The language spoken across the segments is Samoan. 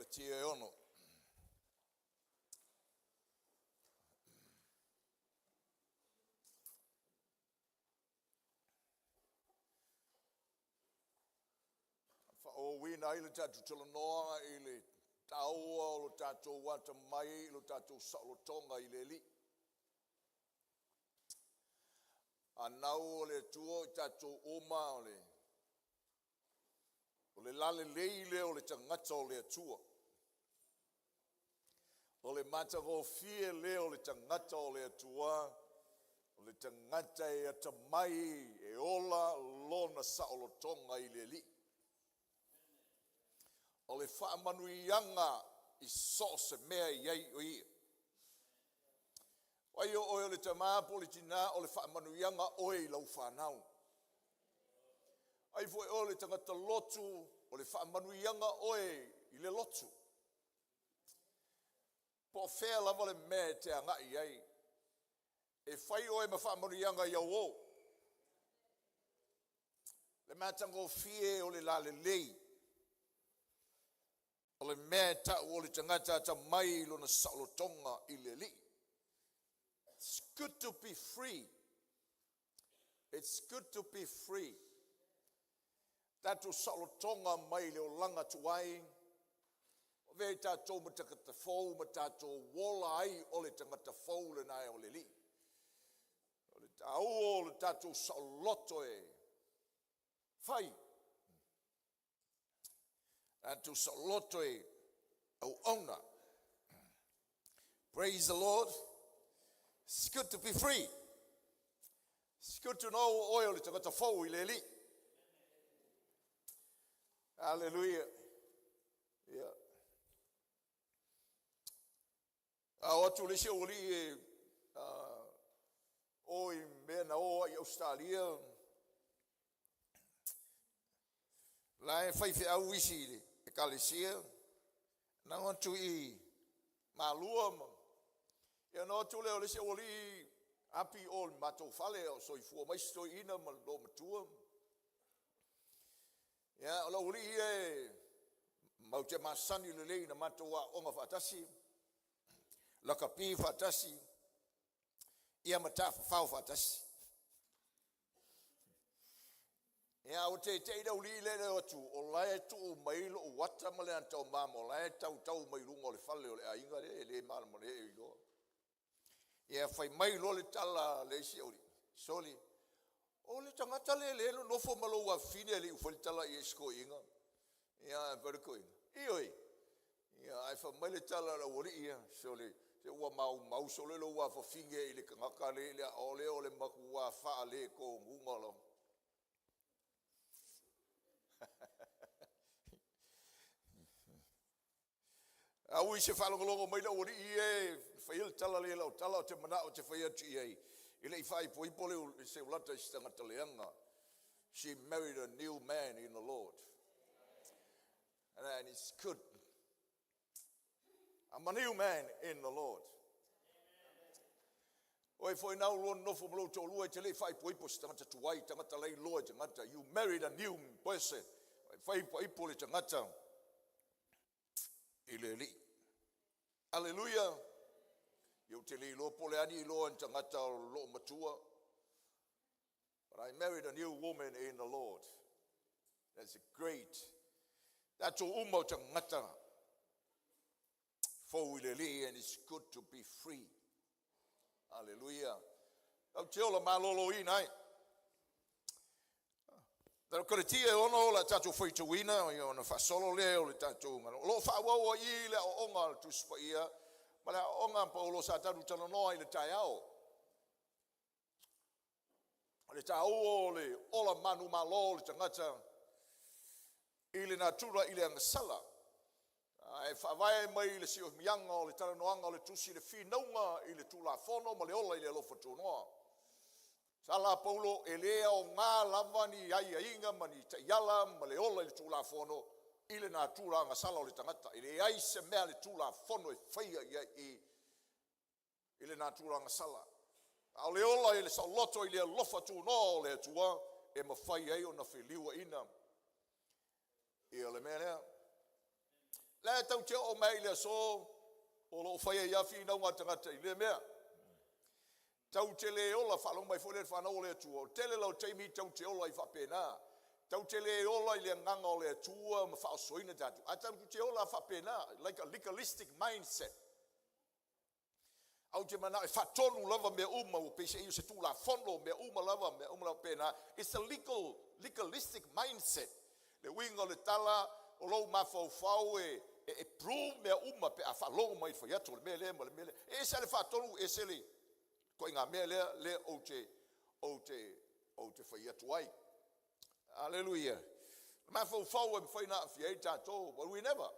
Kalatia e 6. Faaauauina ai le tatou talanoa i le taua o lo tatou atamai i lo tatou saolotoga i le Alii. Anau o le Atua o i tatou uma o le lalelei lea o le tagata o le Atua. O le matagofie lea o le tagata o le Atua, o le tagata e atamai e ola lona saolotoga i le Alii. O le faamanuiaga i so o se mea e i ai o ia. Ai o oe o le tamā po o le tinā, o le faamanuiaga oe i lau fanau. Ai foi oe o le tagata lotu, o le faamanuiaga oe i le lotu. Po o fea lava le mea e te agai i ai, e fai oe ma faamanuiaga i au uō. Le matagofie o le lalelei o le mea e tau o le tagata atamai i lona saolotoga i le Alii. It's good to be free. It's good to be free. Tatou saolotoga mai le olaga tuai, o avea i tatou ma tagata fou ma tatou ola ai o le tagata fou lena e o le Alii. O le taua o le tatou saoloto e fai, tatou saoloto e auauna. Praise the Lord. It's good to be free. It's good to know oe o le tagata fou i le Alii. Hallelujah. Yeah. A o atu le isi aualii e o i mea na o ai i Ausetalia, la e faifeau isi i le ekalesia, na o atu i Malua ma, ia na o atu lea o le isi aualii api o le matou fale o soifua mai si toeaina ma le loomatua. Ia, o le aualii ia e matou te masani lelei na matou aooga faatasi, lakapi faatasi, ia ma tafafao faatasi. Ia, ua teitei le aualii lea le o atu, o la e tuu mai lou ata ma le ata o mama, o la e tautau mai luga o le fale o le aiga lea e le malama le iloa. Ia, fai mai loa le tala a le isi aualii, soli, o le tagata lea lea e nonofo ma lou afafine e le i ufai le tala i ai i si toeaina. Ia, ae fai le toeaina, ioe. Ia, ae fai mai le tala a le aualii ia, sole, se ua maumau sole lou afafine i le tagata lea, o lea o le matua faaletonuga lava. A ui se faalogologo mai le aualii ia e faia le tala lea i lau tala, ou te manao ou te fai atu i ai, e le i faaipoipo le seulata i se tagata leaga. She married a new man in the Lord. And it's good. I'm a new man in the Lord. Oe foi na ulua nofo ma lou toalua, e te le i faaipoipo se tagata tuai, tagata lailoa i tagata. You married a new person. Faaipoipo le tagata i le Alii. Aleluia. Ia ou te le iloa po o le a ni iloa ni tagata o loo matua. But I married a new woman in the Lord. That's a great. Tatou uma o tagata fou i le Alii, and it's good to be free. Hallelujah. Au te ola maloloina ai. O Kalatia e 6 o le tatou faitauina, ia ona faasolo lea o le tatou o loo faaauau ai i le aoaoga a le Tusi Paia ma le aoaoga a Paulo sa tatou talanoa i le taeao. O le taua o le ola manumalo o le tagata i le natura i le agasala. Ae faavae mai le siomiaga o le talanoaga o le tusi le finauga i le Tulafono ma le ola i le alofa tunoa. Sala Paulo e le aoga lava ni aiaiga ma ni taiala ma le ola i le Tulafono i le natura agasala o le tagata. E leai se mea le Tulafono e faia i ai i le natura agasala. A o le ola i le saoloto i le alofa tunoa o le Atua e mafai ai ona feliuaina ia le mea lea. Le La e tau te oo mai i le aso o lo o fai ai lava finauga a tagata i lea mea. Tau te le ola, faalogo mai foi lea i le fanau o le Atua, o le tele la o taimi tau te ola ai faapena. Tau te le ola i le agaga o le Atua ma faaosoina tatou, ae tau te ola faapena, like a legalistic mindset. Ou te manao e faatonu lava mea uma, ua peiseai o se tulafono, mea uma lava, mea uma lava pena. It's a legal, legalistic mindset. Le uiga o le tala, o lou mafaufau e, e, e prove mea uma pe a faalogo mai fai atu o le mea lea ma le mea lea. E ese le faatonu, ese le ituaiga mea lea, lea ou te, ou te, ou te fai atu ai. Aleluia. Mafaufau e mafai ona aafia ai tatou, but we never,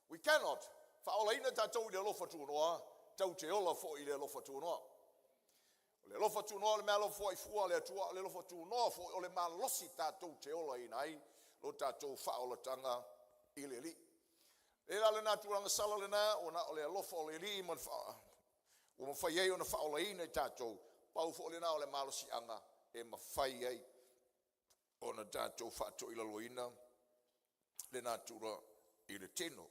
we cannot faaolaina tatou i le alofa tunoa, tau te ola foi i le alofa tunoa. O le alofa tunoa o le meaalofa foi fua a le Atua, o le alofa tunoa foi o le malosi tatou te olaina ai lo tatou faaolataga i le Alii. E la lena tulaga sala lena, ua na o le alofa o le Alii ma le faa, ua mafai ai ona faaolaina i tatou, pau foi lena o le malosiaga e mafai ai ona tatou faatoilaloina le natura i le tino.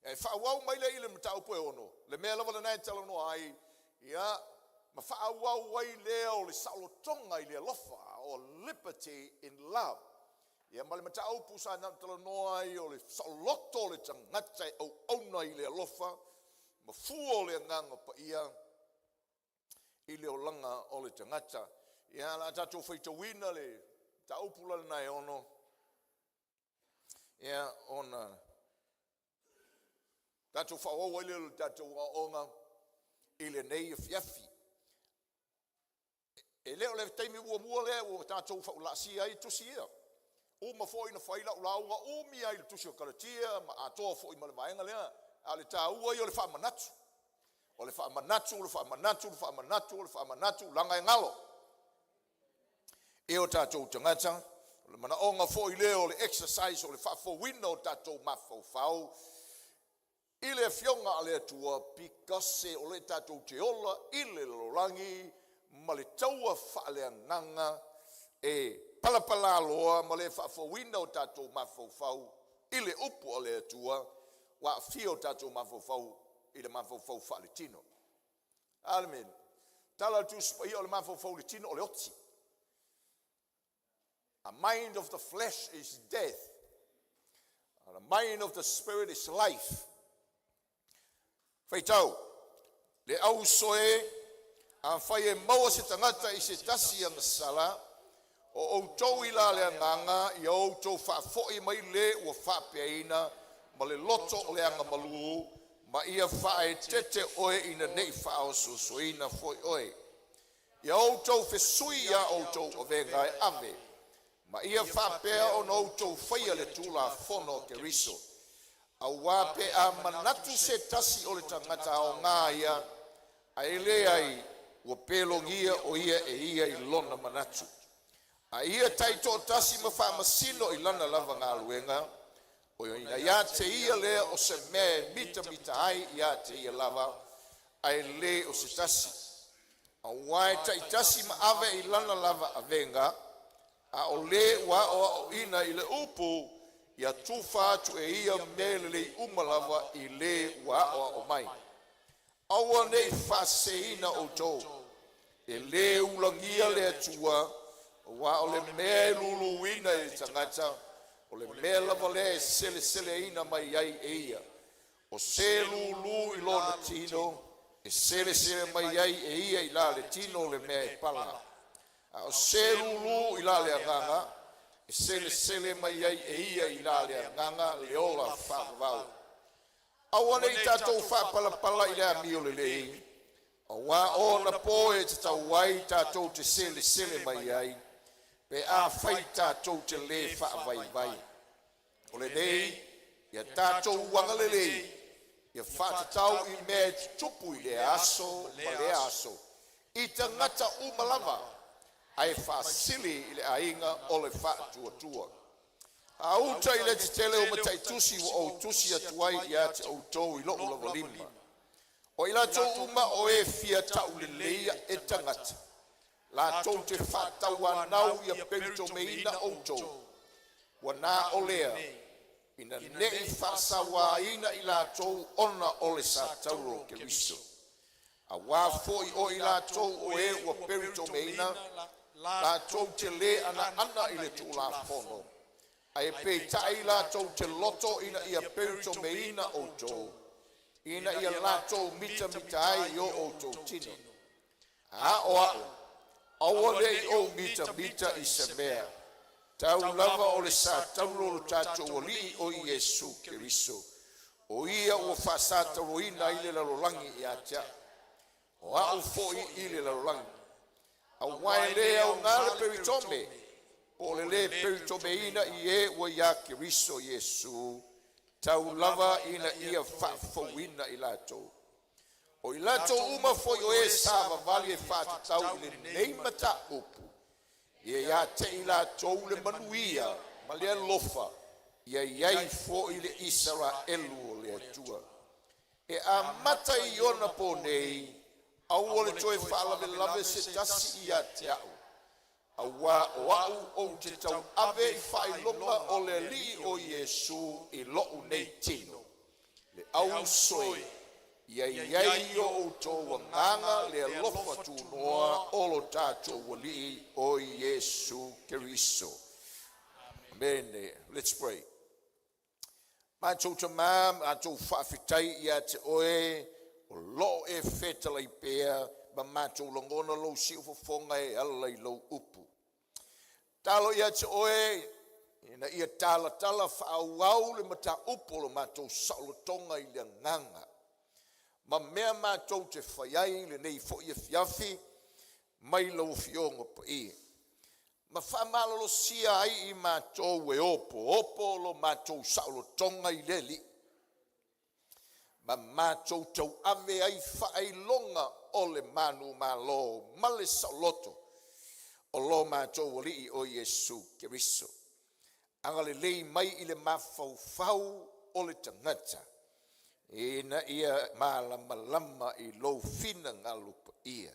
E faaauau mai lea i le mataupu e ono, le mea lava lena e talanoa ai, ia, ma faaauau ai lea o le saolotoga i le alofa, o liberty in love. Ia, ma le mataupu sa na talanoa ai o le saoloto o le tagata e auauna i le alofa, ma fua o le agaga paia i le olaga o le tagata. Ia, la tatou faitauina le mataupu la lena e ono, ia, ona tatou faaauau ai lea o le tatou aoaoga i lenei afiafi. E le o le taimi muamua lea ua tatou faulaasia ai tusi ia. Uma foi na fai lau lauga umi ai i le tusi o Kalatia ma atoa foi ma le vaega lea. A o le taua ia o le faamanatu. O le faamanatu, o le faamanatu, o le faamanatu, o le faamanatu, laga e galo e o tatou tagata. O le manaoga foi lea o le exercise o le faafouina o tatou mafaufau i le afioga a le Atua, because o le tatou te ola i le lalolagi ma le taua faaleagaga e palapalaloa ma le faafouina o tatou mafaufau i le upu a le Atua, ua aafia o tatou mafaufau i le mafaufau faaletino. A le mea? Tala le Tusi Paia o le mafaufau i le tino o le oti. A mind of the flesh is death. The mind of the spirit is life. Faitau, le auso e, afai e maua se tagata i se tasi agasala, o outou i la le agaga, ia outou faafoi mai le ua faapeaina ma le loto o le agamalu, ma ia faaeteete oe ina nei faaososoina foi oe. Ia outou fesui ia outou avega e ave, ma ia faapea ona outou faia le tulafono o Keriso. Auā pe a manatu se tasi o le tagata aogā ia, ae leai ua pelogia o ia e ia i lona manatu. A ia taitoatasi ma faamasino i lana lava galuega, o ina ia te ia lea o se mea e mitamita ai ia te ia lava, ae le o se tasi. Auā e taitasi ma ave i lana lava avega, a o le ua aoaoina i le upu, ia tufa atu e ia mea lelei uma lava i le ua aoao mai. Aua nei faaseseina outou, e lē ulagia le Atua, auā o le mea e luluina e le tagata, o le mea lava lea e seleseleina mai ai e ia. O se lulu i lona tino, e selesele mai ai e ia i la le tino le mea e pala. A o se lulu i la le agaga, e selesele mai ai e ia i la le agaga le ola faavavau. Aua nei tatou faapalapala i le amio lelei, auā o ona po e tatau ai tatou te selesele mai ai, pe afai tatou te lē faavaivai. O lenei, ia tatou agalelei, ia faatatau i mea e tutupu i lea aso ma lea aso, i tagata uma lava, ae faasili i le aiga o le faatuatua. Gauta i le tetele o mataitusi ua ou tusi atu ai ia te outou i lou lava lima. O i latou uma o e fia tauleleia e tagata, latou te faatauanau ia pelutomeina outou. Ua na o lea, ina nei faasauaina i latou ona o le satauro o Keriso. Auā foi o i latou o e ua peritomeina, latou te lē anoano i le Tulafono, ae peitai latou te loto ina ia peritomeina outou, ina ia latou mitamita ai i o outou tino. A o a'u, aua ne i ou mitamita i se mea, tau lava o le satauro o lo tatou Alii o Iesu Keriso, o Ia ua faasatauroina ai le lalolagi ia te a'u, o a'u foi i le lalolagi. Auā e le aoga le peritome po o le lē peritomeina i e ua ia Keriso Iesu, tau lava ina ia faafouina i latou. O i latou uma foi o e savavali e faatatau i lenei mataupu, ia ia te i latou le manuia ma le alofa, ia i ai foi le Isaraelu o le Atua. E amata i onapo nei, aua le toe faalavelave se tasi ia te a'u, auā o a'u ou te tauave i faailoga o le Alii o Iesu i lo'u nei tino. Le au soe, ia i ai i o outou agaga le alofa tunoa o lo tatou Alii o Iesu Keriso. Amene. Let's pray. Matou Tamā, matou faafetai ia te Oe o lo o e fetalai pea ma matou lagona lou siufofoga e ala i lou upu. Talo ia te Oe ina ia talatala faaauau le mataupu o lo matou saolotoga i le agaga ma mea matou te fai ai lenei foi afiafi mai lau Afioga Paia, ma faamalolosia ai i matou e opoopo lo matou saolotoga i le Alii, ma matou tauave ai faailoga o le manumalo ma le saoloto o lo matou Alii o Iesu Keriso. Agalelei mai i le mafaufau o le tagata ina ia malamalama i lou finagalo paia.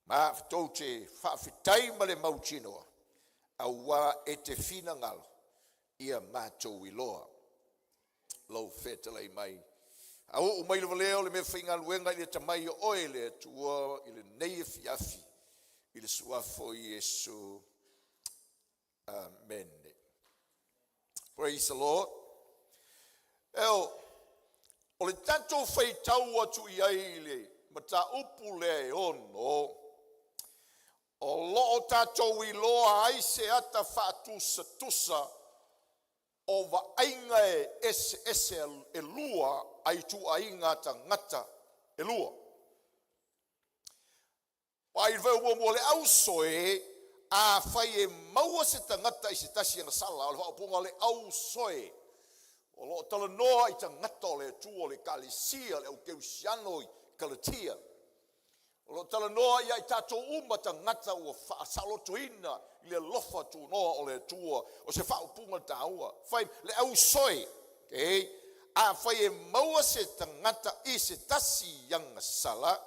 Matou te faafetai ma le mautinoa, auā e te finagalo ia matou iloa lou fetalai mai. Auu mai le valea o le meafaigaluega i le atamai o oe le Atua i lenei afiafi i le suafa o Iesu. Amene. Praise the Lord. Eo, o le tatou faitau atu i ai i le mataupu lea e ono, o lo o tatou iloa ai se ata faatusatusa o vaaiga e eseese e lua a ituaiga tagata e lua. Vaai i le muamua, le au soe, afai e maua se tagata i se tasi agasala, o le faaupuga o le au soe, o lo o talanoa i tagata o le Atua, o le Ekalesia, le au Kerisiano i Kalatia. O lo o talanoa ia i tatou uma tagata ua faasaolotoina i le alofa tunoa o le Atua. O se faaupuga taua. Fai le au soe, okay? Afai e maua se tagata i se tasi agasala,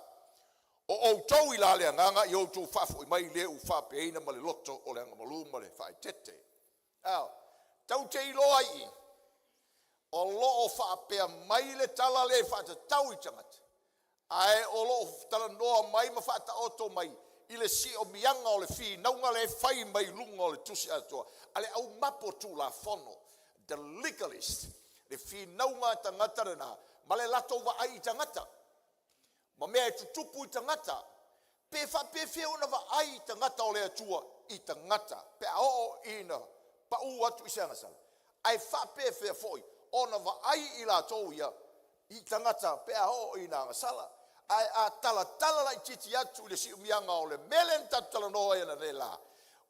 o outou i la le agaga ia outou faafoi mai le ua faapeaina ma le loto o le agamalu ma le faaeteete. Ao, tau te iloa i o lo o faapea mai le tala le faatatau i tagata, ae o lo o talanoa mai ma faataoto mai i le siomiaga o le finauga le fai mai luga o le tusi atoa a le au mapo tulafono, the legalist, le finauga a tagata lena ma le latou vaai i tagata ma mea e tutupu i tagata, pe faapefea ona vaai i tagata o le Atua i tagata pe a oo ina pau atu i se agasala, ae faapefea foi ona vaai i latou ia i tagata pe a oo ina agasala. Ae a talatala laitiiti atu i le siumiaga o le mea lea na tatou talanoa ai analeila,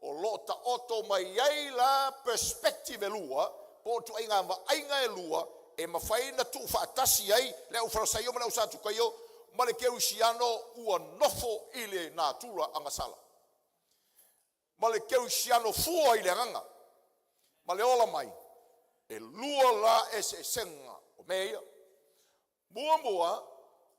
o lo o taoto mai ai la perspective e lua, po o ituaiga vaaiga e lua e mafai ona tuufaatasi ai le au Farisaio ma le au Satukaio ma le Kerisiano ua nofo i le natura agasala, ma le Kerisiano fua i le agaga ma le ola mai. E lua la eseesega o mea ia. Muamua,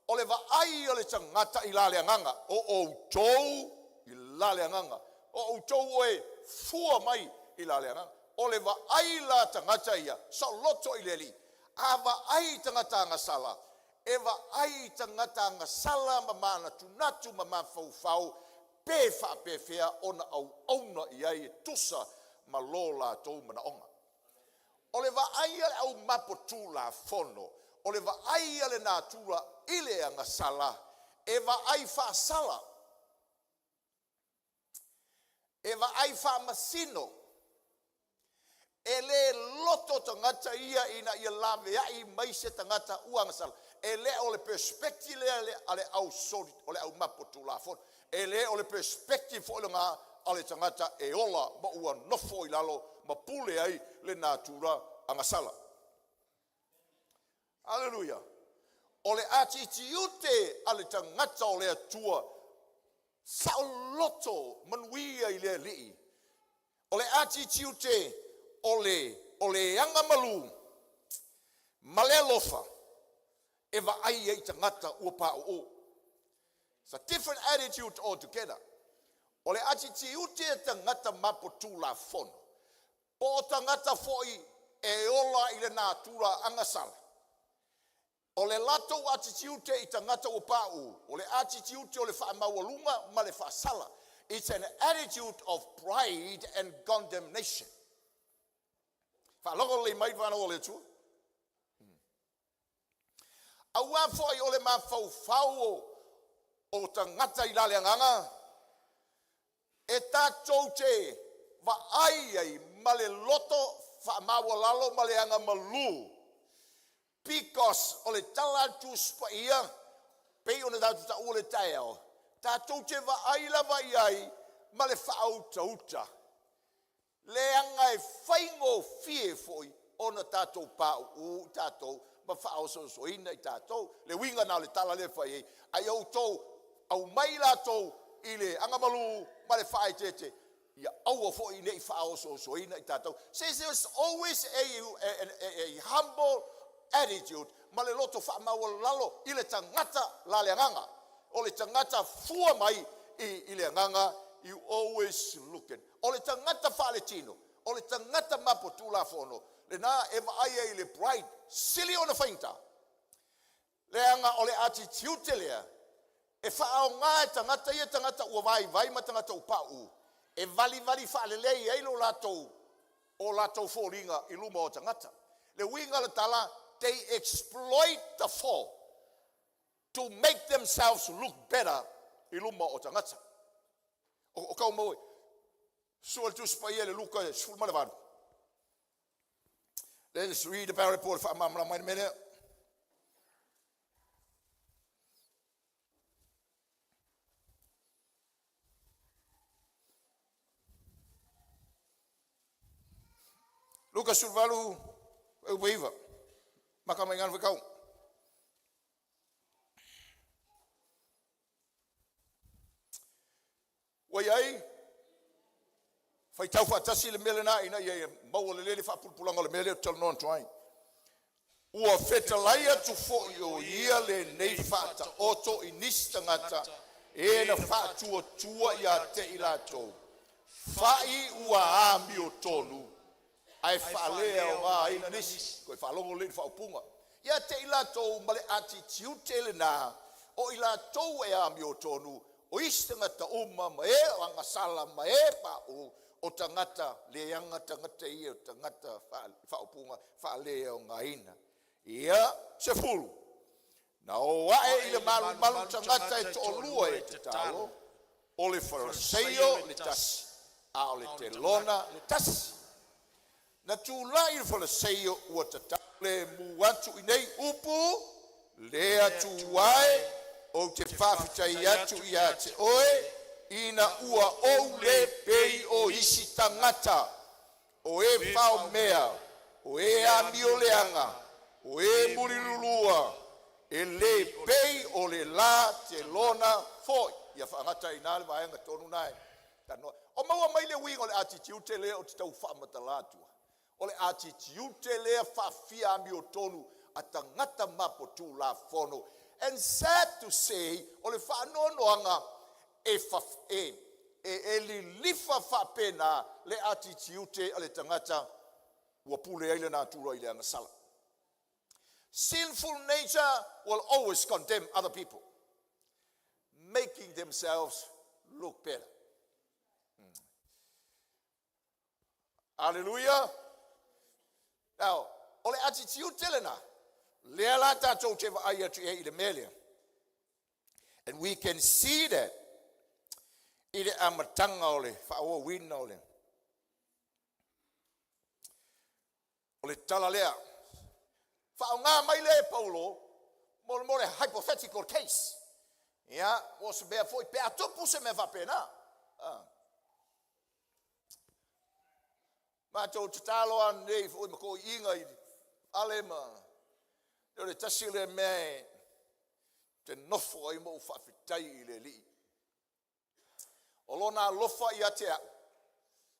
o le vaai a le tagata i la le agaga, o outou i la le agaga, o outou oe fua mai i la le agaga. O le vaai la a tagata ia, saoloto i le Alii, a vaai i tagata agasala, e vaai i tagata agasala ma manatunatu ma mafaufau pe faapefea ona auauna i ai e tusa ma lo latou manaoga. O le vaai a le au mapo-tulafono, o le vaai a le natura i le agasala, e vaai faasala, e vaai faamasino, e le loto tagata ia ina ia laveai mai se tagata ua agasala. E le o le perspective lea a le au soli, o le au mapo-tulafono. E le o le perspective foi lena a le tagata e ola ma ua nofo i lalo ma pule ai le natura agasala. Aleluia! O le atitiute a le tagata o le Atua, saoloto manuia i le Alii, o le atitiute o le o le agamalu ma le alofa e vaai ai i tagata ua pauu. It's a different attitude altogether. O le atitiute a tagata mapotulafono, po o tagata foi e ola i le natura agasala, o le latou atitiute i tagata ua pauu, o le atitiute o le faamaualuga ma le faasala. It's an attitude of pride and condemnation. Faalogo lelei mai fanau a le Atua. Aua foi o le mafaufau o tagata i la le agaga, e tatou te vaai ai ma le loto faamaualalo ma le agamalu, because o le tala a le Tusi Paia pei ona tatou taua le taeao, tatou te vaai lava i ai ma le faautauta, leaga e faigofie foi ona tatou pauu i tatou ma faaosoosoina i tatou. Le uiga lena o le tala lea e fai ai, a ia outou aumai latou i le agamalu ma le faaeteete, ia aua foi ne i faaosoosoina i tatou. Says there's always a, a, a, a humble attitude ma le loto faamaualalo i le tagata la le agaga. O le tagata fua mai i, i le agaga, you always look at. O le tagata faaletino, o le tagata mapotulafono, lena e vaai ai i le pride, sili ona faigata. Leaga o le atitiute lea e faaaoga e tagata ia tagata ua vaivai ma tagata ua pauu, e valivali faalelei ai lo latou o latou foliga i luma o tagata. Le uiga o le tala, they exploit the fall to make themselves look better i luma o tagata. O kau maua, sua le Tusi Paia i le Luka 18. Let us read the parable le faamalamalama ai le mea lea. Luka 18, upu 9. Maka mai ngana whakau. Ua i ai, faitau faatasi le mea lena ina ia maua lelei le faapulapulaga o le mea lea ou te talanoa atu ai. Ua fetalai atu foi o ia lenei faataoto i nisi tagata e na faatuatua ia te i latou, fa'i ua amiotonu ae faaleaogaina nisi. Toe faalogo lelei i le faaupuga. Ia te i latou ma le atitiute lena, o i latou e amiotonu, o isi tagata uma ma e o agasala ma e pauu, o tagata leaga tagata ia, o tagata faaupuga faaleaogaina. Ia, 10. Na o ae i le malumalu tagata e toalua e tatalo, o le Fariseio le tasi, a o le telona le tasi. Na tulai le Fariseio ua tatau lemu atu i nei upu, Le Atua e, ou te faafetai atu ia te oe, ina ua ou le pei o isi tagata, o e faomea, o e amioleaga, o e mulilulua, e le pei o le la telona foi. Ia faagata ai i ina le vaega tonu lena e talanoa. O maua mai le uiga o le atitiute lea ou te tau faamatala atua. O le atitiute lea faafia amiotonu a tagata mapotulafono. And sad to say, o le faanoanoaga e, e, e, e lilifa faapena le atitiute a le tagata ua pule ai le natura i le agasala. Sinful nature will always condemn other people, making themselves look better. Aleluia! Now, o le attitude lena, lea la tatou te vaai atu i ai i le mea lea. And we can see that i le amataga o le faaauauina o le O le tala lea. Faaaoga mai lea e Paulo mo le, mo le hypothetical case. Ia, mo se mea foi, pe a tupu se mea faapena. Ah. Matou tatalo a nei foi ma toiina i ale ma o le tasi lea mea e te nofo ai ma ou faafetai i le Alii. O lona alofa ia te au,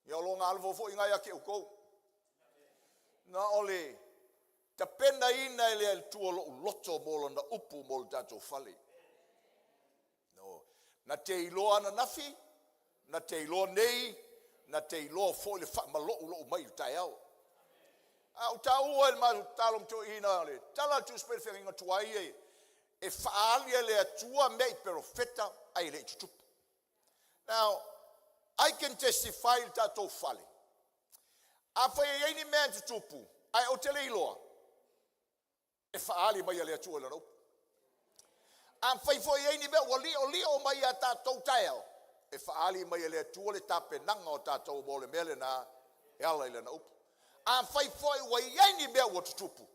ia o lona alofa foi na ia te outou. Na o le tapenaina e le Atua lou loto mo lana upu mo le tatou fale. No. Na te iloa ananafi, na te iloa nei, na te iloa foi le faamaloulou mai i le taeao. A ou taua i le matou tatalo ma toeaiina le tala a le Tusi Paia i le feagaiga tuai e, e faaali e le Atua mea i perofeta ae le i tutupu. Now, I can testify i le tatou fale. Afai e i ai ni mea e tutupu, ae ou te le iloa, e faaali mai e le Atua i lana upu. Afai foi e i ai ni mea ua liolio mai ia tatou taeao, e faaali mai e le Atua le tapenaga o tatou mo le mea lena e ala i lana upu. Afai foi ua i ai ni mea ua tutupu,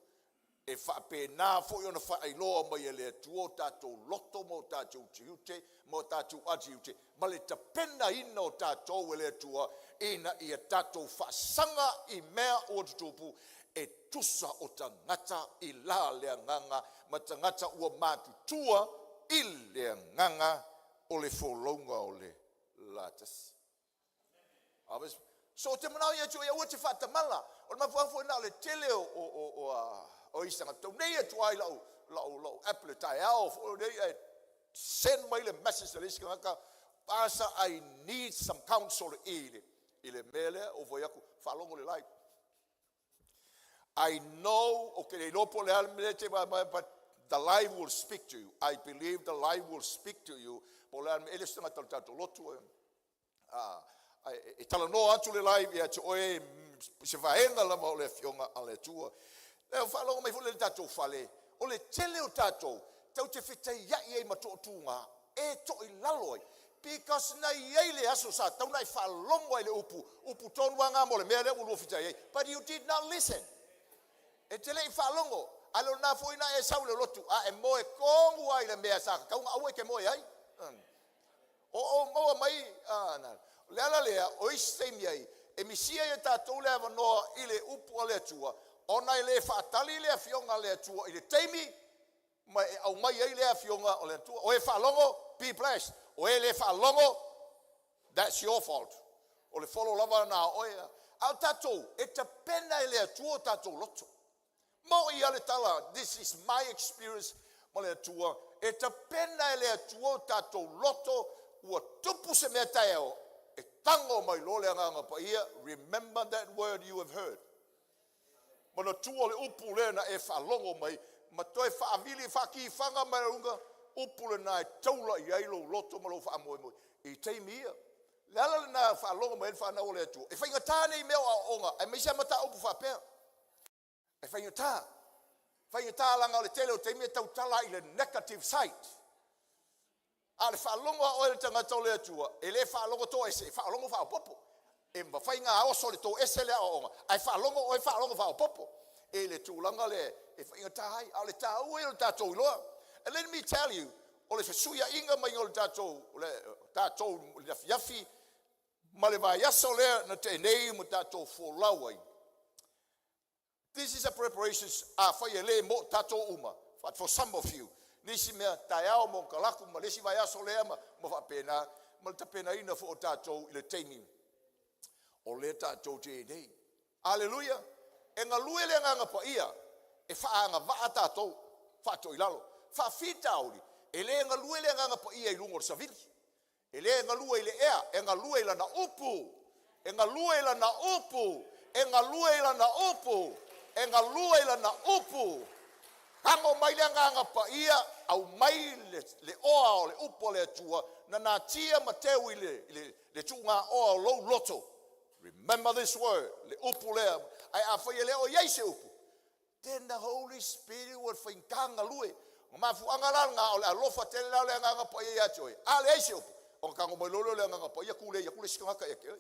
E faapena foi ona faailoa mai e le Atua o tatou loto ma o tatou tiute ma o tatou atiute ma le tapenaina o tatou e le Atua ina ia tatou faasaga i mea ua tutupu e tusa o tagata i la le agaga ma tagata ua matutua i le agaga o le folauga o le latasi. So ou te manao ia te oe aua e te faatamala. O le mafuaaga foi lena o le tele o, o, o, o, o isi tagata tau nei atu ai lau, lau, lau app le taeao foi nei ae send mai le message a le isi tagata, Pastor, I need some counsel i le, i le mea lea, ou fai atu, faalogo le live. I know, ou te le iloa po o le a le mea te but the live will speak to you. I believe the live will speak to you. Po o le a le mea, e le o se tagata o le tatou lotu, e, e talanoa atu le live ia te oe se vaega lava o le afioga a le Atua. E faalogo mai foi le tatou fale, o le tele o tatou, tau te fetaiai ai ma toatuga e toilalo ai. Because na i ai le aso sa tau na e faalogo ai le upu, upu tonu lava mo le mea lea ua lua fetai ai. But you did not listen. E te le i faalogo, a le o lena foi na e sau i le lotu, a e moe tonu lava i le mea sa tatau ona aua e te moe ai. O o maua mai a, o le ala lea o isi taimi ai e misia ai e tatou le avanoa i le upu a le Atua, ona e le faatali le afioga a le Atua i le taimi ma e aumai ai le afioga o le Atua. O e faalogo, be blessed. O e le faalogo, that's your fault. O le folo lava na a oe. A o tatou, e tapena e le Atua o tatou loto. Moʻi a le tala, this is my experience ma le Atua, e tapena e le Atua o tatou loto ua tupu se mea taeao, e tago mai loa le Agaga Paia, remember that word you have heard. Manatua le upu lea na e faalogo mai, ma toe faavili faatifaga mai luga, upu lena e taula i ai lou loto ma lou faamoemoe i taimi ia. Le ala lena e faalogo mai ai le fanau o le Atua, e faigata nei mea o aoaoga, aemaise lava mataupu faapea. E faigata. Faigata leaga o le tele o taimi e tautala i le negative side. A o le faalogo a oe le tagata o le Atua, e le faalogo toese, e faalogo faaopoopo. E mafai ona oso le toese le aoaoga, ae faalogo oe faalogo faaopoopo. E le tulaga lea e faigata ai, a o le taua ia o le tatou iloa. And let me tell you, o le fesuiaiga mai o le tatou, le tatou le afiafi ma le vaiaso lea na tea nei ma tatou folau ai. This is a preparation, afai e le mo tatou uma, but for some of you, nisi mea taeao mo kalaku ma le isi vaiaso lea ma, ma faapena, ma le tapenaina foi o tatou i le taimi o lea tatou te i nei. Aleluia! E galue le Agaga Paia e faaagavaa tatou, faatoilalo. Faafitauli, e le galue le Agaga Paia i luga o le savili. E le galue i le ea, e galue i lana upu. E galue i lana upu. E galue i lana upu. E galue i lana upu. Tago mai le Agaga Paia, aumai le, le oa o le upu a le Atua, na natia ma teu i le, i le, le tuugaoa o lou loto. Remember this word, le upu lea. Ae afai e le o i ai se upu, then the Holy Spirit will faigata galue. O mafuaaga la lena o le alofa tele la o le Agaga Paia ia te oe. A leai se upu, ona tago mai loa lea o le Agaga Paia tulei atu le isi tagata ia te oe.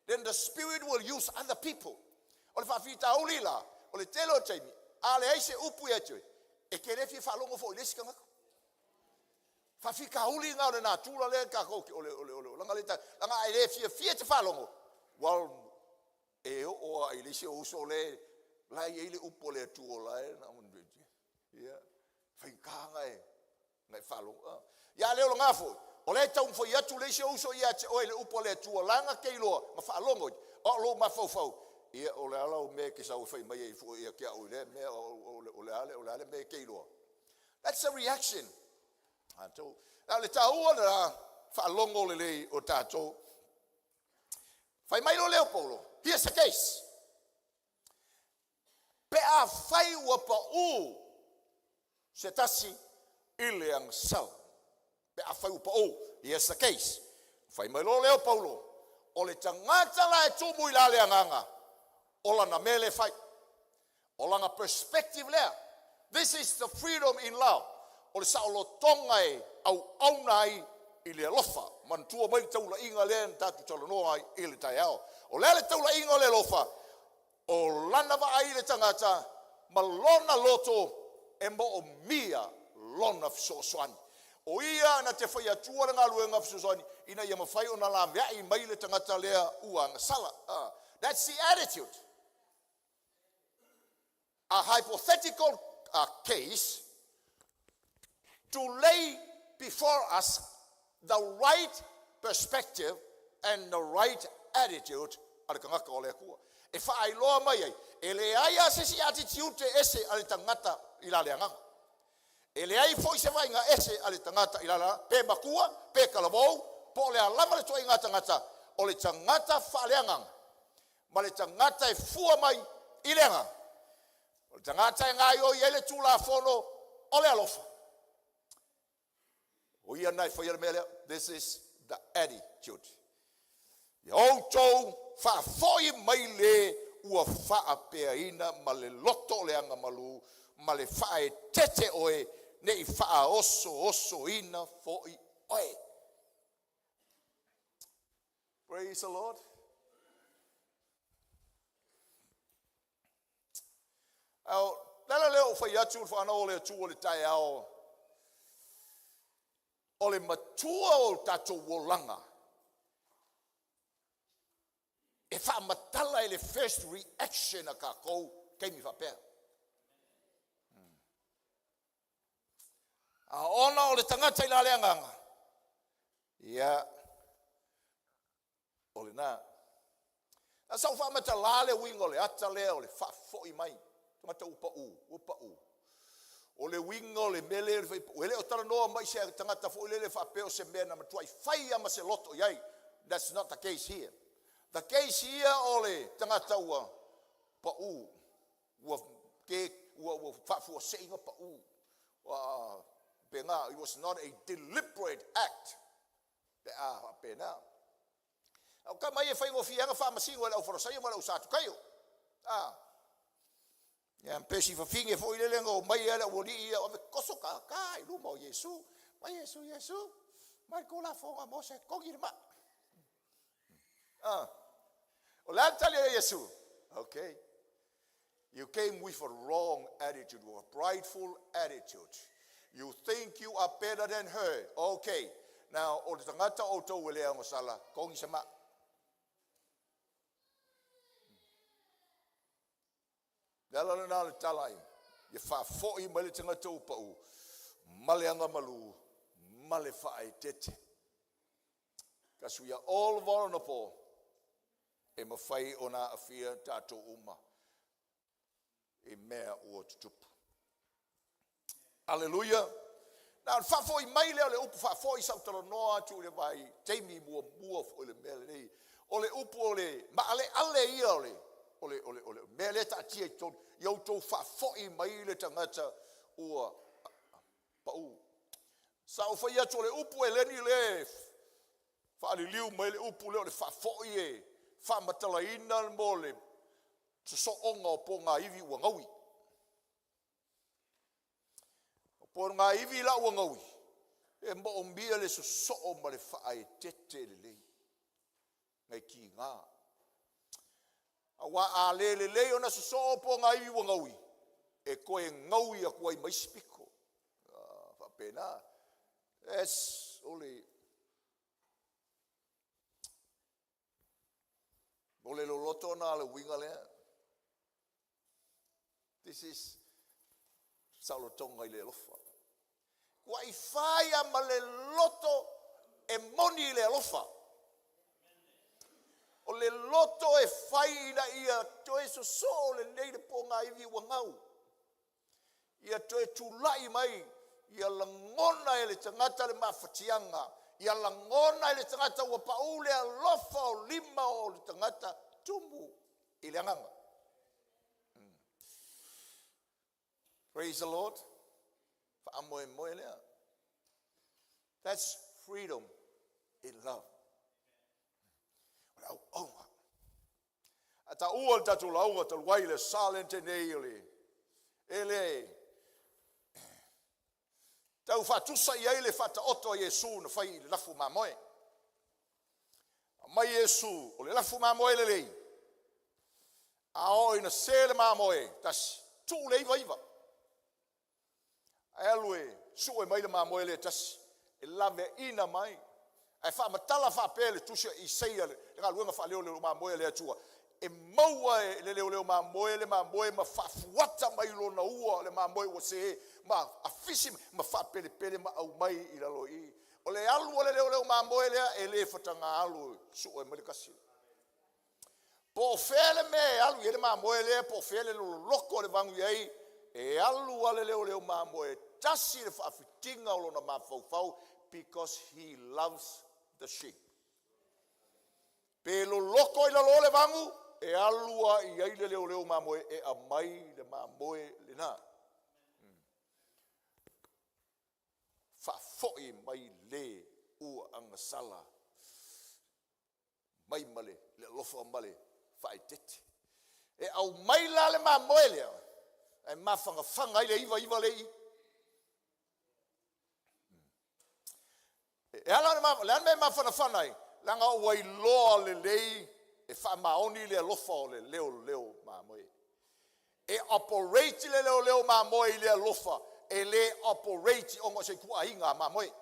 Then the Spirit will use other people. O le faafitauli la, o le tele o taimi, a leai se upu ia te oe, e te le fia faalogo foi i le isi tagata. Faafitauli na o le natura lea tatou te, o le, o le, o le, laga le, laga a e le fiafia e te faalogo, well, e oo lava i le isi ou uso le, la e i ai le upu a le Atua la e na, ia, faigata na e, na e faalogo. Ah. Ia a le o lena foi, o lea e taumafai atu le isi ou uso ia te oe le upu a le Atua la na te iloa, na faalogo i, o lou mafaufau, ia o le a lau mea e te sau e fai mai ai fua ia te au i lea mea, o le a le mea e te iloa. That's a reaction. Tatou. A o le taua lena faalogo lelei o tatou. Fai mai lo lea o Paulo, here's the case. Pe afai ua pau se tasi i le agasala. Pe afai ua pau, here's the case. Fai mai lo lea o Paulo, o le tagata la e tumu i la le agaga, o lana mea le fai. O lana perspective lea. This is the freedom in love. O le saolotoga e auauna ai i le alofa. Manatua mai le taulaiga lea na tatou talanoa ai i le taeao. O le a le taulaiga o le alofa? O lana vaai i le tagata ma lona loto e moomia lona fesoasoani. O ia na te fai atua le galuega fesoasoani ina ia mafai ona laveai mai le tagata lea ua agasala. That's the attitude. A hypothetical case to lay before us the right perspective and the right attitude a le tagata o le Atua. E faailoa mai ai, e leai lava se isi attitude ese a le tagata i la le agaga. E leai foi se vaaiga ese a le tagata i la le agaga, pe matua, pe talavou, po o le a lava le ituaiga tagata, o le tagata faaleagaga ma le tagata e fua mai i le agaga. O le tagata e gaoioi ai le Tulafono o le alofa. O ia na e faia le mea lea. This is the attitude. Ia outou faafoi mai le ua faapeaina ma le loto o le agamalu ma le faaeteete oe ne i faaosoosoina foi oe. Praise the Lord. A o le ala lea o fai atu le whanau o le Atua le taeao, o le matua o tatou olaga e faamatala i le first reaction a tatou taimi faapea. A ona o le tagata i la le agaga, ia, o lena. A sa ou faamatala le uiga o le ata lea o le faafoi mai, tagata ua pau, ua pau. O le uiga o le mea lea o le fai pau, e le o talanoa mai se tagata foi lele faapea o se mea na matuai fai lava ma se loto i ai. That's not the case here. The case here o le tagata ua pau, ua ke, ua faafuasei na pau. Ua pena, it was not a deliberate act. Pe a faapena. A o tama ia e faigofie lava ona faamasino e le aufarasaio ma le ausatukaio. A. Ia, pe si fafine foi lele na omai ai le aualii ia, ave toso tata i luma o Iesu. Mai Iesu, Iesu, mai le Tulafono a Mose, togi le maa. A. O le a le tali a Iesu? Okay. You came with a wrong attitude, with a prideful attitude. You think you are better than her. Okay. Now, o le tagata o outou e le agasala, togi se maa. Le ala lena o le tala ai, ia faafoi mai le tagata ua pau, ma le agamalu, ma le faaeteete. Because we are all vulnerable, e mafai ona aafia tatou uma i mea ua tutupu. Aleluia! Na o le faafoi mai lea o le upu faafoi sa ou talanoa atu i le vaitaimi muamua foi i le mea lenei. O le upu o le maaleale ia o le, o le, o le, o le mea lea e taatia i totonu, ia outou faafoi mai le tagata ua pau. Sa ou fai atu o le upu Eleni lea e faaliliu mai le upu lea o le faafoi e faamatalaina mo le sosooga o pogaivi ua gaui. O pogaivi la ua gaui, e moomia le sosoo ma le faaeteete lelei, nai tiga. Aua a le lelei ona sosoo pogaivi ua gaui, e toe gaui atu ai ma isi pito. Faapena. Es, o le O le loloto lena o le uiga lea. This is saolotoga i le alofa. Ua i fai lava ma le loto e moni i le alofa. O le loto e fai ina ia toe sosoo lelei le pogaivi ua gau. Ia toe tulai mai, ia lagona e le tagata le mafatiaga, ia lagona e le tagata ua pau le alofa o lima o le tagata tumu i le agaga. Praise the Lord. Faamoemoe lea. That's freedom in love. O le auauna. A taua le tatou lauga talu ai le Salente nei o le e le tau faatusa i ai le faataoto a Iesu na fai i le lafu mamoe. Aumai Iesu o le lafu mamoe lelei, a oo ina se le mamoe tasi, tuu le 99, ae alu e sue mai le mamoe lea tasi, e laveaina mai. Ae faamatala faapea le tusi a Isaia le galuega faaleoleo mamoe a le Atua, e maua e le leoleo mamoe le mamoe ma faafuata mai lona ua le mamoe ua se ma afisi ma faapelepele ma aumai i lalo i i. O le alu a le leoleo mamoe lea e le fataga alu e sue mai le tasi. Po o fea le mea e alu i ai le mamoe lea, po o fea le loloko o le vagu i ai, e alu lava le leoleo mamoe tasi le faafitiga o lona mafaufau because he loves the sheep. Pe loloko i lalo le vagu, e alu lava i ai le leoleo mamoe e aumai le mamoe lena. Faafoi mai le ua agasala mai ma le alofa ma le faaeteete. E aumai la le mamoe lea, ae mafanafana ai le 99 lea i i. E ala ona, o le a le mea e mafanafana ai? Leaga ua iloa lelei e faamaoni le alofa o le leoleo mamoe. E operate le leoleo mamoe i le alofa, e le operate ona o se ituaiga mamoe.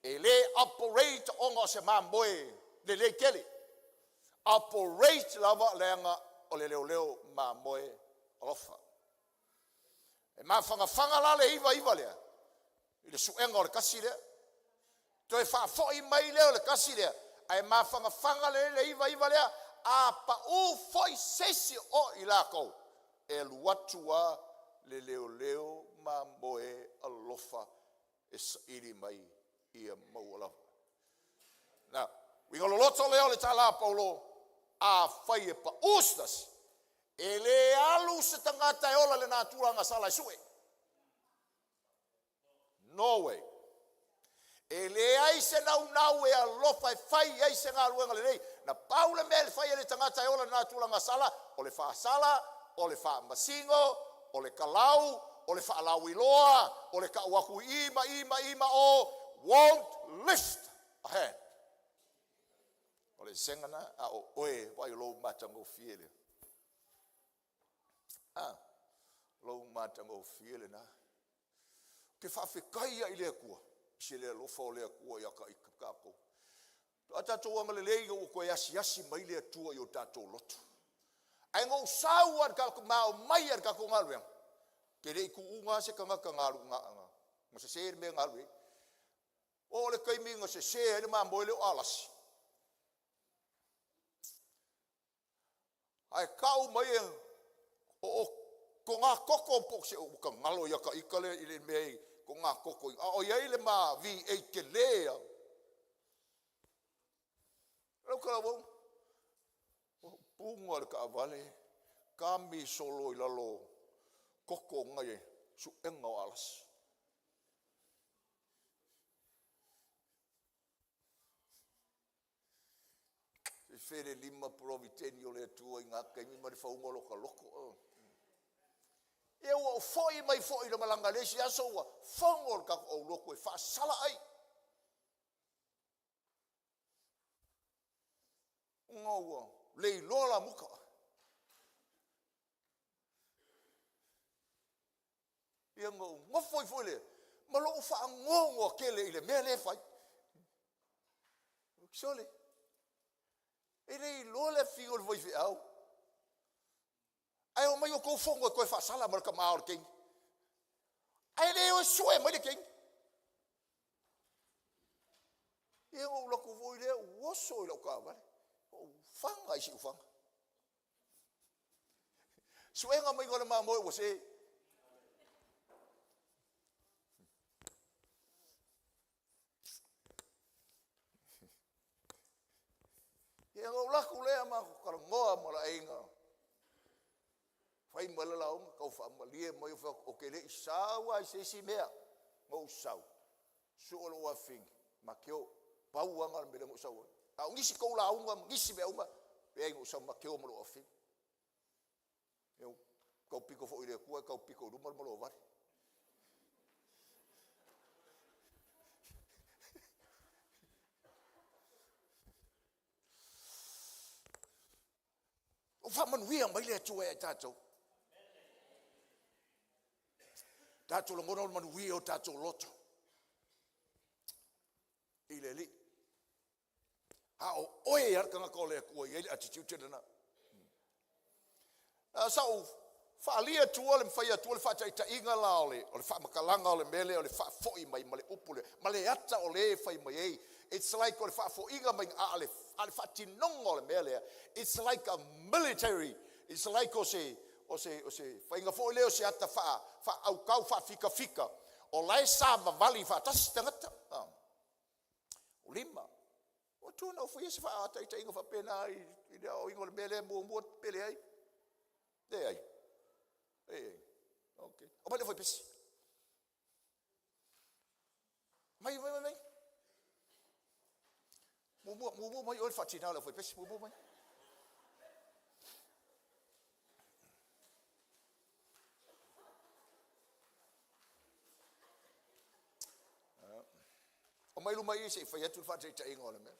E le operate ona o se mamoe lelei tele. Operate lava leaga o le leoleo mamoe alofa. E mafanafana la le 99 lea i le suega o le tasi lea. Toe faafoi mai lea o le tasi lea, ae mafanafana le 99 lea, a pau foi se isi o i latou, e alu atu lava le leoleo mamoe alofa e saili mai ia maua lava. Na, uiga loloto lea o le tala a Paulo, afai e pau se tasi, e le alu se tagata e ola i le natura agasala e sue. No way. E leai se naunau e alofa e fai ai se galuega lelei. Na pau le mea e fai e le tagata e ola i le natura agasala, o le faasala, o le faamasino, o le kalau, o le faalauiloa, o le tau atu i i ma i ma i ma o, won't lift a hand. O le esega na, a o oe, vaai o lou matagofie lea. Ah, lou matagofie lena. Ou te faafetai lava i le Atua, i se le alofa o le Atua ia tatou. A tatou agalelei ina ua toe asiasi mai le Atua i o tatou loto. Ae na ou sau lava i le tatou, ma omai lava i le tatou galuega, te le i tuuga lava se tagata na alu, na, na, na sese le mea na alu i ai. Oo le taimi na sese ai le mamoe lea o Alasi. Ae tau mai e o toga toto po o se ua ta galo ia ta ita le i le mea i togatogo a o i ai le ma V8 tele a. Lau tala ua puna le taavale, kami solo i lalo o toto nai le suega o Alasi. Se i fea le lima peroviteni o le Atua i na taimi ma le fauga o lota loto oe. Ia ua ou foi mai foi i le malaga i le isi aso ua fono le tatou aulotu e faasala ai. Ona ua le iloa la muta. Ia ona ou nofo ai foi lea ma lou faanoanoa tele i le mea lea e fai. Sole, e le iloa le afio o le faifeau, ae omai outou fono e toe faasala ma le tama o le teine, ae le o e sue mai le teine. Ia ona ou alu atu foi lea ou oso i lau taavale, ou faga i Siufaga. Suega maiga o le mamoe ua se. Ia ona ou alu atu lea matou talanoa ma le aiga, fai mai le lauga, tau faamalie mai, ou fai atu, ou te le i sau lava i se isi mea na ou sau, sue lou afafine, Mateo, pau lava lena o le mea lea na ou sau ai. A o nisi tou lauga ma nisi mea uma, leai na ou sau Mateo ma lou afafine. E taupito foi i le Atua ae taupito i luma le maloovale. O faamanuia mai le Atua ia i tatou. Tatou lagona o le manuia o tatou loto i le Alii. A o oe lava le tagata o le Atua e i ai le attitude lena. A sa ou faaalia atua le mafai atua le faataitaiga la o le, o le faamatalaga o le mea lea o le faafoi mai ma le upu lea, ma le ata o le e fai mai ai. It's like o le faafoiga mai, a o le, a le faatinoga o le mea lea, it's like a military, it's like o se, o se, o se faiga foi lea o se ata faa, faaautau faafikafika, o la e savavali faatasi tagata. Ah. O lima. Ua tu na ofoia se faataitaiga faapena i le aoaoina o le mea lea muamua pe leai. Leai. Leai. Okay. O mai le foi pesi. Mai, mai, mai, mai. Muamua, muamua mai oe le faatina o le foi pesi, muamua mai. Omai luma i i se i fai atu le faataitaiga o le mea.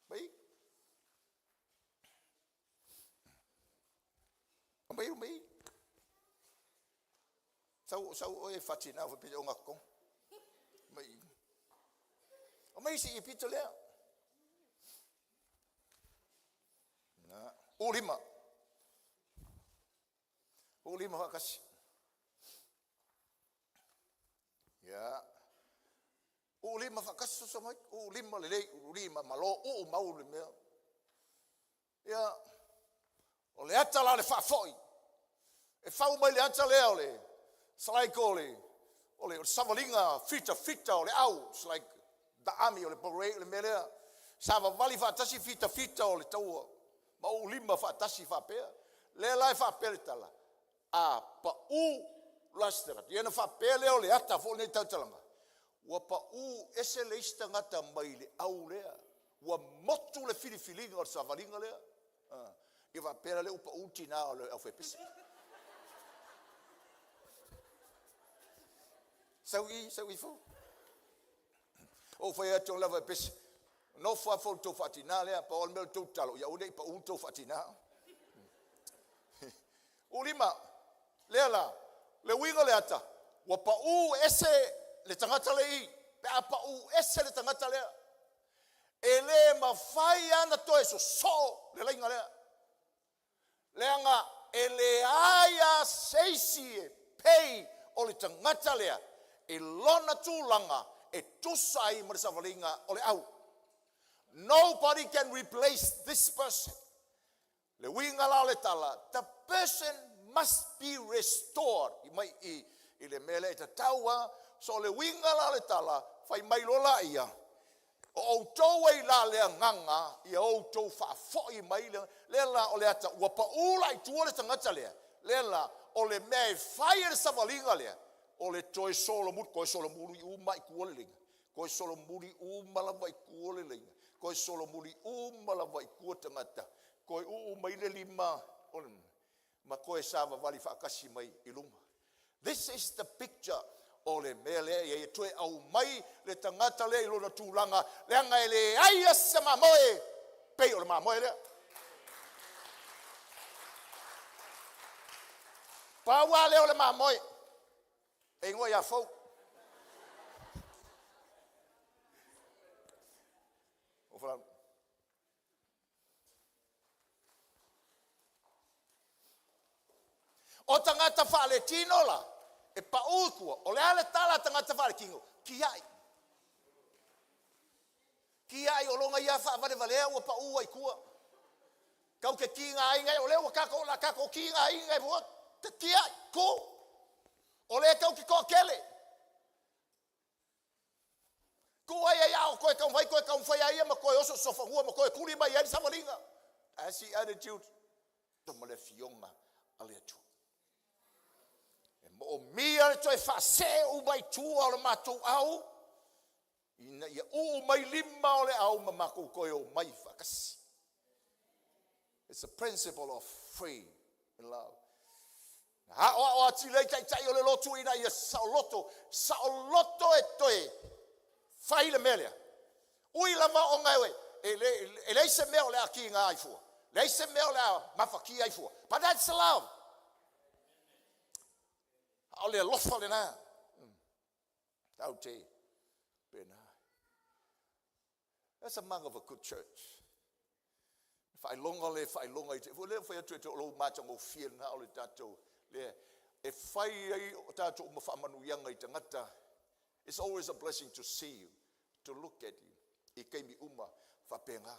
Mai. Omai luma i. Sau, sau oe fatina foi pe o ngakong. Mai. Omai se i pito lea. Na. Ulima. Ulima faakasi. Ia. Uu lima faatasi soso mai, uu lima lelei, uu lima malo, uu mau le mea. Ia, o le ata la o le faafoi, e fau mai le ata lea o le, it's like o le, o le, o le savaliga fitafita o le au, it's like the army, o le parade, o le mea lea, savavali faatasi fitafita o le taua, ma uu lima faatasi faapea. Lea la e faapea le tala, A pau la se tagata, ia ona faapea lea o le ata foi lenei tautalaga, ua pau ese le isi tagata mai le au lea, ua motu le filifiliga o le savaliga lea. Ia faapea la lea ua pau le tina o le aufaipese. Sau i, sau i fou. Ou fai atu lava e pese, nofo lava fou i le tou faatina lea, pau lava le mea o le tou tatalo, ia aua ne i pau le tou faatina. Ulima, lea la, le uiga o le ata, ua pau ese le tagata le i, pe a pau ese le tagata lea, e le mafai lava ona toe sosoo le laina lea. Leaga e leai lava se isi e pei o le tagata lea i lona tulaga e tusa ai ma le savaliga o le au. Nobody can replace this person. Le uiga la o le tala, the person must be restored i mai i i le mea lea e tatau lava. So o le uiga la o le tala, fai mai loa laia, o outou e i la le agaga ia outou faafoi mai le, lea la o le ata ua pau la i tua le tagata lea, lea la o le mea e fai e le savaliga lea, o le toe solomuli, toe solomuli uma i tua le laina, toe solomuli uma lava i tua le laina, toe solomuli uma lava i tua tagata, toe uu mai le lima o le ma toe savavali faatasi mai i luma. This is the picture o le mea lea ia ia toe aumai le tagata lea i lona tulaga, leaga e leai lava se mamoe pei o le mamoe lea. Pau lava lea o le mamoe e igoa ia Fou. O tagata faaletino la, e pau i tua, o le a le tala a tagata faaletino? Tiai. Tiai o lona ia faavalevalea ua pau ai i tua. Tau te tigaina, o lea ua tatou, la tatou tigaina e fua, tiai, tu. O lea tau te toatele. Tuu ai ai a o toe taumafai, toe taumafai a ia ma toe oso sofanua ma toe tuli mai ai le savaliga. That's the attitude. Ma le afioga a le Atua. E moomia le toe faasee uma i tua o le matou au, ina ia uu mai lima o le au ma matou toe o mai faatasi. It's a principle of free love. Na aoao atili ai taitai o le lotu ina ia saoloto, saoloto e toe fai le mea lea. Ui lava ona e, e leai se mea o le a kiga ai fua, leai se mea o le a mafatia ai fua. But that's love. A o le alofa lena. Tau te pena. That's a mark of a good church. Faailoga le faailoga i te, foi lea fai atu e te o lou matagofie lena o le tatou lea e fai ai o tatou uma faamanuiaga i tagata. It's always a blessing to see you, to look at you i taimi uma faapena.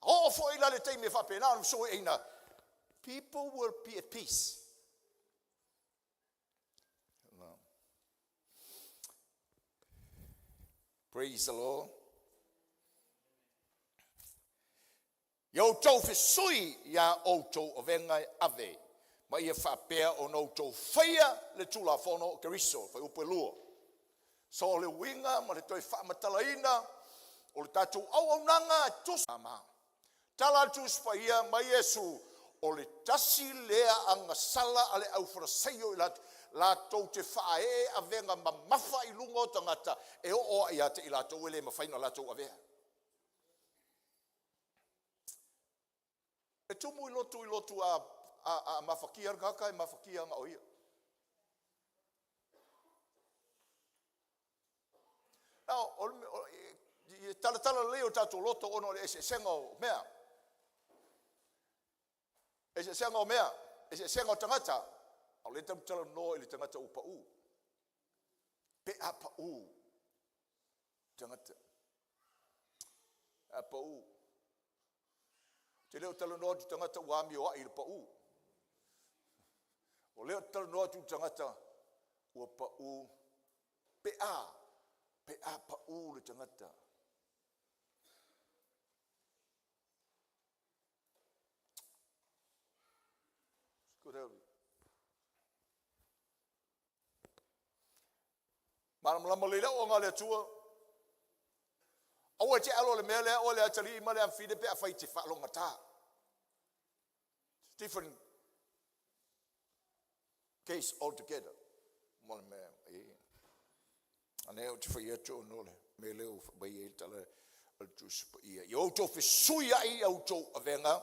A oo foi la le taimi e faapena ona fesoaina, people will be at peace. Praise the Lord. Ia outou fesui iā outou avega e ave, ma ia faapea ona outou faia le Tulafono o Keriso, fuaiupu e 2. So o le uiga ma le toe faamatalaina o le tatou auaunaga e tusa ma Tala a le Tusi Paia mai Iesu, o le tasi lea agasala a le Aufarasaio i latou, latou te faaee avega mamafa i luga o tagata e oo lava ia te i latou e le mafai ona latou avea. E tumu i lotu i lotu a, a, a mafatia le tagata e mafatia na o ia. Now, o, o, e talatala lelei o tatou loto ona o le eseesega o mea. Eseesega o mea, eseesega o tagata. A o lea tatou te talanoa i le tagata ua pau. Pe a pau tagata. A pau. Te le o talanoa atu tagata ua amioai i le pau. O lea ou te talanoa atu i tagata ua pau pe a, pe a pau le tagata. Malamalama lelei le auauna a le Atua. Aua e te alo i le mea lea oe le atalii ma le afafine pe afai e te faalogogata. It's different case altogether. Mo le mea e A lea ou te fai atu ona o le mea lea ua fai mai ai le tala a le Tusi Paia. Ia outou fesuiai a outou avega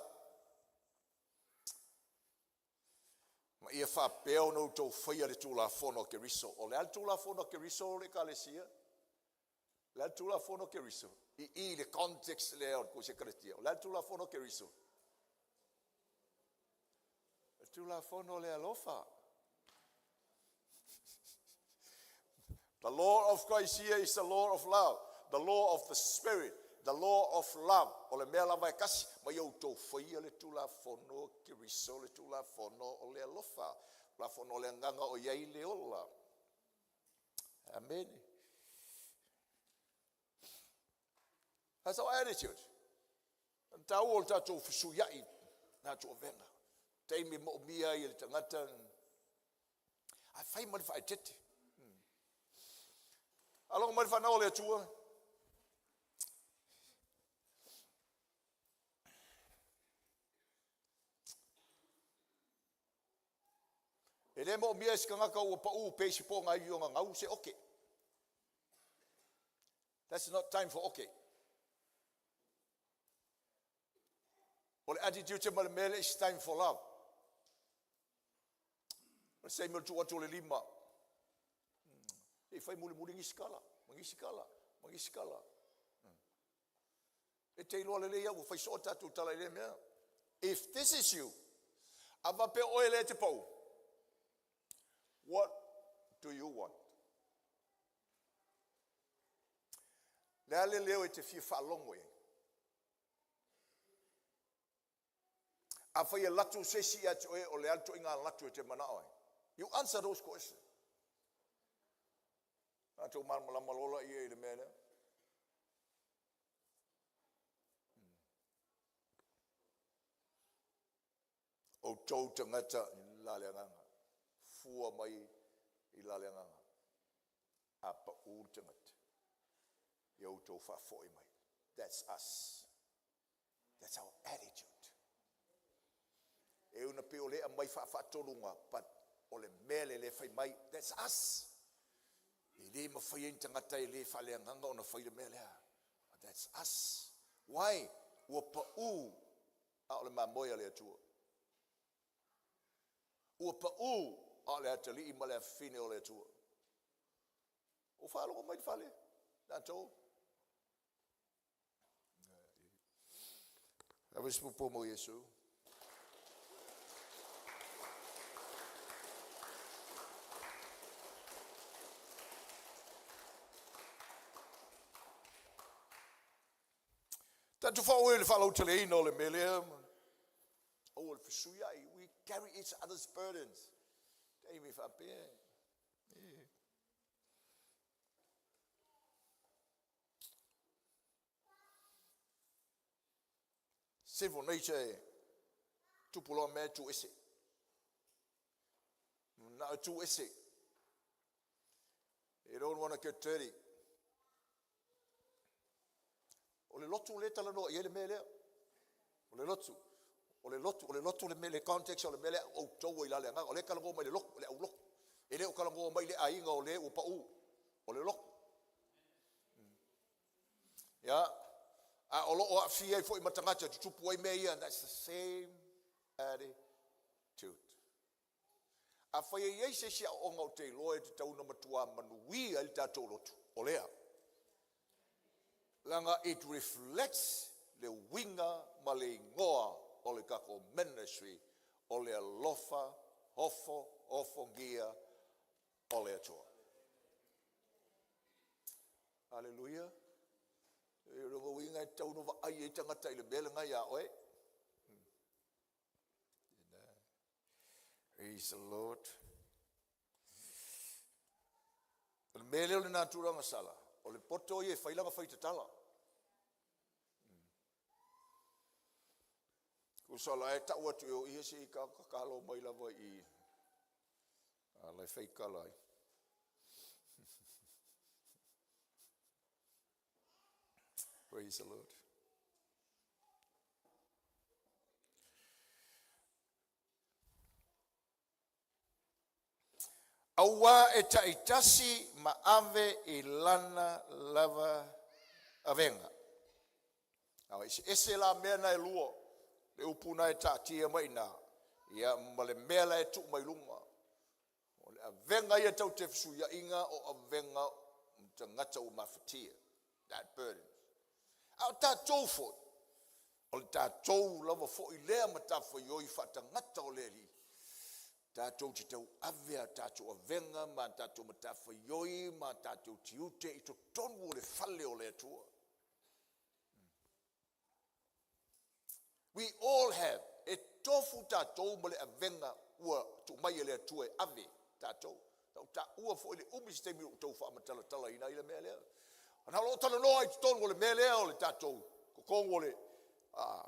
ma ia faapea ona outou faia le Tulafono a Keriso. O le a le Tulafono a Keriso o le Ekalesia? O le a le Tulafono a Keriso? I i le context lea o le Kosi Ekalesia. O le a le Tulafono a Keriso? Le Tulafono o le alofa. The law of Christ here is the law of love, the law of the Spirit, the law of love. O le mea lava e kasi, ma ia outou faia le Tulafono o Keriso, le Tulafono o le alofa, Tulafono o le agaga o i ai le ola. Amene. That's our attitude. O le taua o le tatou fesuiai tatou avega. Taimi e moomia ai e le tagata ae fai ma le faaeteete. Alofa mai le fanau a le Atua. E le moomia e se tagata ua pau pe i se pogaivi ona gau se oke. That's not time for oke. O le attitude ma le mea lea, it's time for love. O le taimi o le tuu atu o le lima. Se i fai mulimuli nisi tala, ma nisi tala, ma nisi tala. E te iloa lelei au ua fai soo tatou tala i lea mea. If this is you, a faapea oe lea e te pau, what do you want? Le a le leo e te fia faalogo i ai? Afai e latu se isi ia te oe, o le a le ituaiga latu e te manao ai? You answer those questions. Tatou malamalama loa laia i le mea lea. Outou tagata i la le agaga, fua mai i la le agaga, a pau le tagata, ia outou faafoi mai. That's us. That's our attitude. E una pei o le aumai faafaatoluga, but o le mea le le fai mai, that's us. E le mafai ai ni tagata e le faaleagaga ona fai le mea lea. That's us. Why? Ua pau a o le mamoe a le Atua. Ua pau a o le atalii ma le afafine o le Atua. Ua faalogo mai le fale, tatou. Ave se pupo mo Iesu. Tatou faaoe le faalauteleina o le mea lea. Aua le fesuiai. We carry each other's burdens. Taimi faapea. Sinful nature e tupu loa mea e tu ese. Na o tu ese. You don't want to get dirty. O le lotu le talanoa i ai le mea lea. O le lotu. O le lotu, o le lotu le mea, le context o le mea lea outou ai la le agaga. O lea talanoa mai le lotu, le au lotu. E le o talanoa mai le aiga o le ua pau. O le lotu. Ia, a o lo o aafia ai foi ma tagata e tutupu ai mea ia, that's the same attitude. Afai e i ai se isi aoaoga ou te iloa e tatau ona matua manuia ai le tatou lotu, o lea. Leaga it reflects le uiga ma le igoa o le tatou ministry o le alofa ofoofogia o le Atua. Aleluia. O lona uiga e tatau ona vaai ai tagata i le mea lena ia oe. Praise the Lord. O le mea lea o le natura agasala, o le poto ia e fai lana faitatala. Tusa la e tau atu i o ia se i tatalo mai lava i a la e faitala ai. Praise the Lord. Aua e taitasi ma ave i lana lava avega. A eseese la mea na e lua, le upu na e taatia mai i ina, ia ma le mea la e tuu mai luga. O le avega ia tau te fesuiaiga o avega o tagata ua mafatia. That burden. A o tatou foi, o le tatou lava foi lea matafaioi faatagata o le Alii, tatou te tauave a tatou avega ma a tatou matafaioi ma a tatou tiute i totonu o le fale o le Atua. We all have, e tofu tatou ma le avega ua tuu mai e le Atua e ave tatou. Sa ou taua foi le umi o se taimi ua ou tau faamatalatalaina ai le mea lea. Na o lou talanoa i totonu o le mea lea o le tatou totonu o le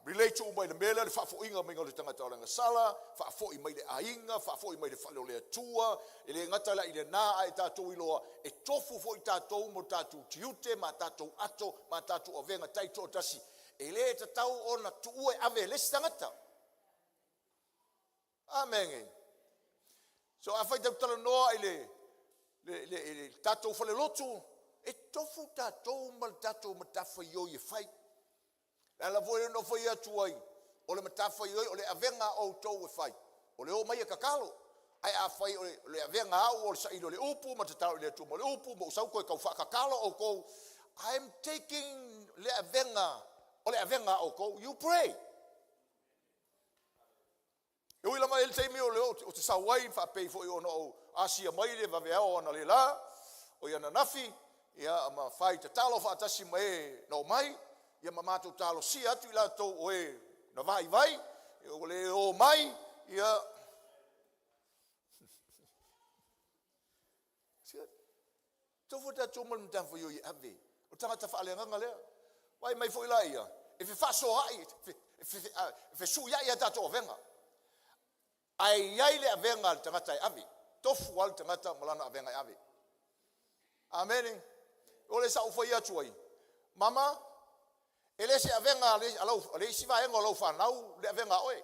relate uma i le mea lea le faafoiga mai o le tagata o le agasala, faafoi mai le aiga, faafoi mai le fale o le Atua, e le gata la i lena ae tatou iloa e tofu foi tatou mo tatou tiute ma tatou ato ma tatou avega taitoatasi. E le tatau ona tuua e ave e le isi tagata. Amene. So afai tatou talanoa i le tatou falelotu, e tofu tatou ma le tatou matafaioi e fai. Le ala foi lea na ou fai atu ai, o le matafaioi, o le avega a outou e fai, o le omai e tatalo. Ae afai o le avega a au o le saili o le upu ma tatalo i le Atua mo le upu, ma ou sau toe tau faatatalo outou, I'm taking le avega, o le avega a outou. You pray. E ui lava i le taimi o le ou te sau ai faapei foi ona ou asia mai le vaveao analeila, o ia ananafi, ia ma fai tatalo faatasi ma e na omai, ia ma matou talosia atu i latou o e na vaivai, ua le o mai, ia. Tofu tatou ma le matafaioi e ave. O le tagata faaleagaga lea. Vaai mai foi laia, e fefaasoaai, e fesuiai a tatou avega. Ae i ai le avega a le tagata e ave. Tofu lava le tagata ma lana avega e ave. Amene. O le sa ou fai atu ai, mama, e le se avega a le isi vaega o lau fanau le avega a oe.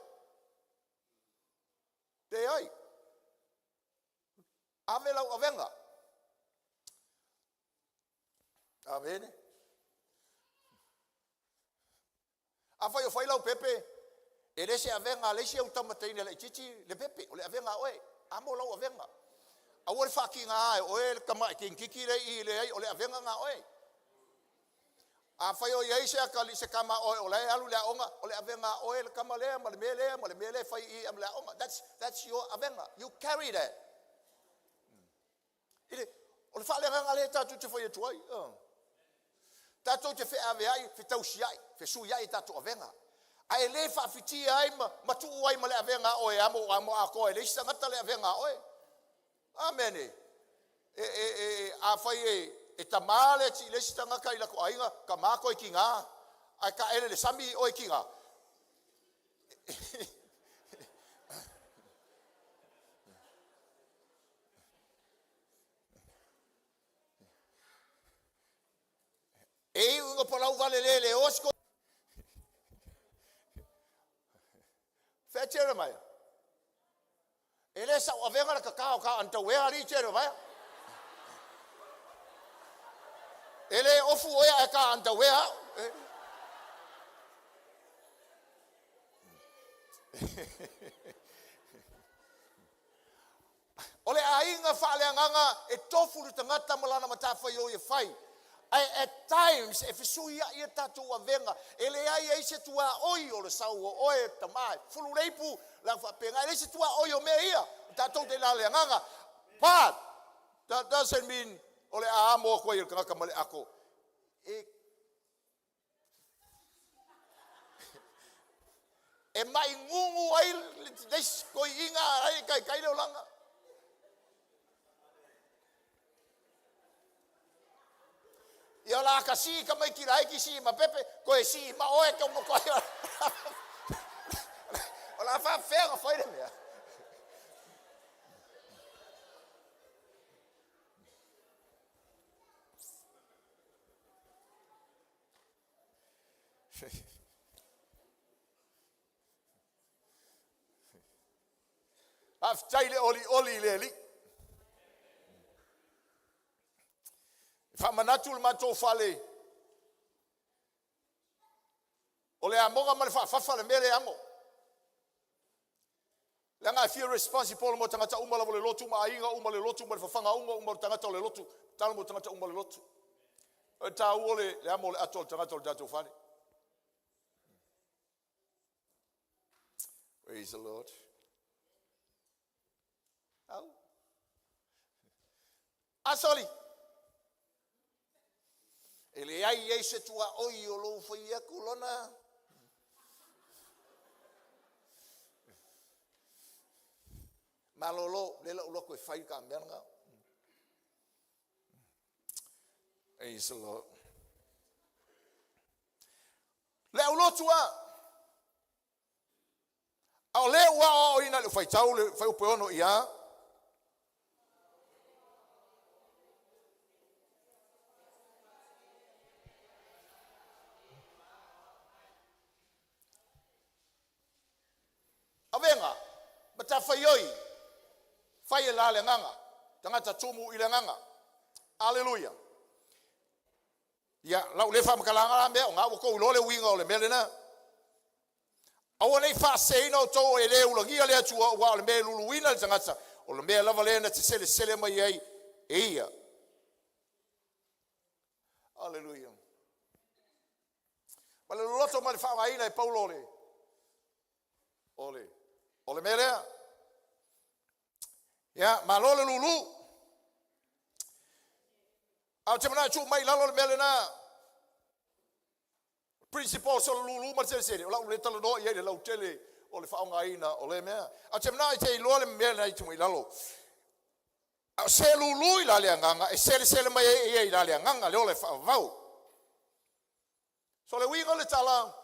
Leai. Ave lau avega. Amene. Afai o fai lau pepe, e le se avega a le isi au tama teine laitiiti le pepe, o le avega a oe. Amo lau avega. Aua le faakiga e oe le tama e kinititi le i leai, o le avega na oe. Afai o i ai se atalii, se tama a oe o la e alu i le aoga, o le avega a oe le tama lea ma le mea lea ma le mea lea e fai i i le aoga. That's your avega. You carry that. O le faaleagaga lea tatou te fai atu ai. Tatou te feaveai, fetausiai, fesuiai tatou avega. Ae le faafitia ai ma tuu ai ma le avega a oe amo amo atoa e le isi tagata le avega a oe. Amene. Afai e tamā le isi tagata i latou aiga, tamā toe tiga, ae taele i le sami oe tiga. E iu ina palau vale le le oa si Fea Jeremiah? E le sau avega le tatao ta antauea alii Jeremiah. E le ofu oe ae ta antauea au. O le aiga faaleagaga e tofu le tagata ma lana matafaioi e fai. Ae at times e fesuiai a tatou avega, e leai ai se tuaoi o le sau o oe tama e fulu le ipu, leaga faapena, e leai se tuaoi o mea ia, o tatou te i le agaga. But that doesn't mean o le a amo atu ai e le tagata ma le ato. E E maigugu ai le isi toeaiina ai e taitai le olaga. Ia o la ka sii tamaiti laiti sii ma pepe, toe sii ma oe tau mo koe. O la faafefea ona fai le mea. Faafetai le olioli i le Alii. E faamanatu le matou fale, o le amoga ma le faafafa le mea le amo. Leaga e fia responsible mo tagata uma lava o le lotu ma aiga uma o le lotu ma le fafagauga uma o le tagata o le lotu, tatalo mo tagata uma o le lotu. O le taua o le amo o le ato o le tagata o le tatou fale. Praise the Lord. Au. A soli. E leai ai se tuaoi o lou fai atu lona. Malolo, lea la ou loto e fai ka mea lena. Praise the Lord. Le aulotu a. A o lea ua aoaoina i le faitau le fuaiupu e 6 ia. Avega, matafaioi, fai e la le agaga, tagata tumu i le agaga. Aleluia. Ia, lau lea faamatalaga la mea, o na ua tou iloa le uiga o le mea lena. Aua ne i faaseseina outou e le ulagia le Atua, aua o le mea e luluina le tagata, o le mea lava lea na te selesele mai ai e ia. Aleluia. Ma le loloto ma le faaaogaina e Paulo o le o le o le mea lea. Ia, malo le lulu. A ou te manao e tuu mai i lalo le mea lena. Principles o le lulu ma le selesele, o lau le talanoa i ai i le lautele o le faaaogaina o lea mea. A ou te manao e te iloa le mea lena i tuu mai i lalo. A o se lulu i la le agaga e selesele mai ai e ia i la le agaga le ola e faavavau. So le uiga o le tala,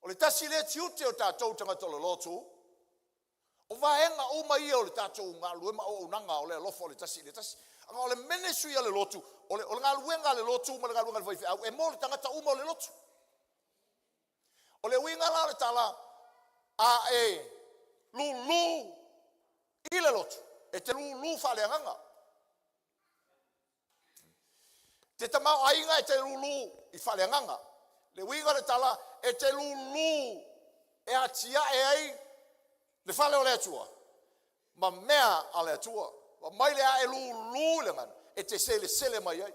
o le tasi lea tiute o tatou tagata o le lotu, o vaega uma ia o le tatou galuega ma auaunaga o le alofa o le tasi i le tasi. Aga o le ministry a le lotu, o le galuega a le lotu ma le galuega a le faifeau, e mo le tagata uma o le lotu. O le uiga la o le tala, a e lulu i le lotu, e te lulu faaleagaga. Te tamaoaiga e te lulu i faaleagaga. Le uiga o le tala, e te lulu e atiae ai le fale o le Atua ma mea a le Atua. Fai mai le a e lulu i le agaga, e te selesele mai ai.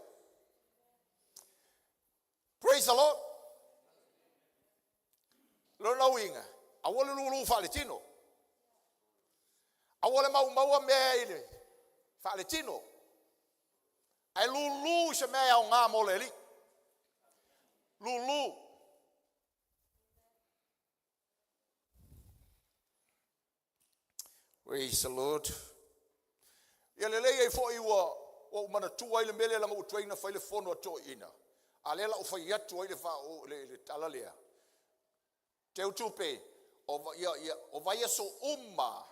Praise the Lord. Lona uiga, aua le lulu faaletino. Aua le maumaua mea i le faaletino. Ae lulu i se mea e aoga mo le Alii. Lulu. Praise the Lord. Ia lelei ai foi ua ou manatua ai le mea lea leaga ua tuai ona fai le fono a toeaiina. A lea la ua fai atu ai le, faa, le, le tala lea. Teutupe, o, ia, ia, o vaiaso uma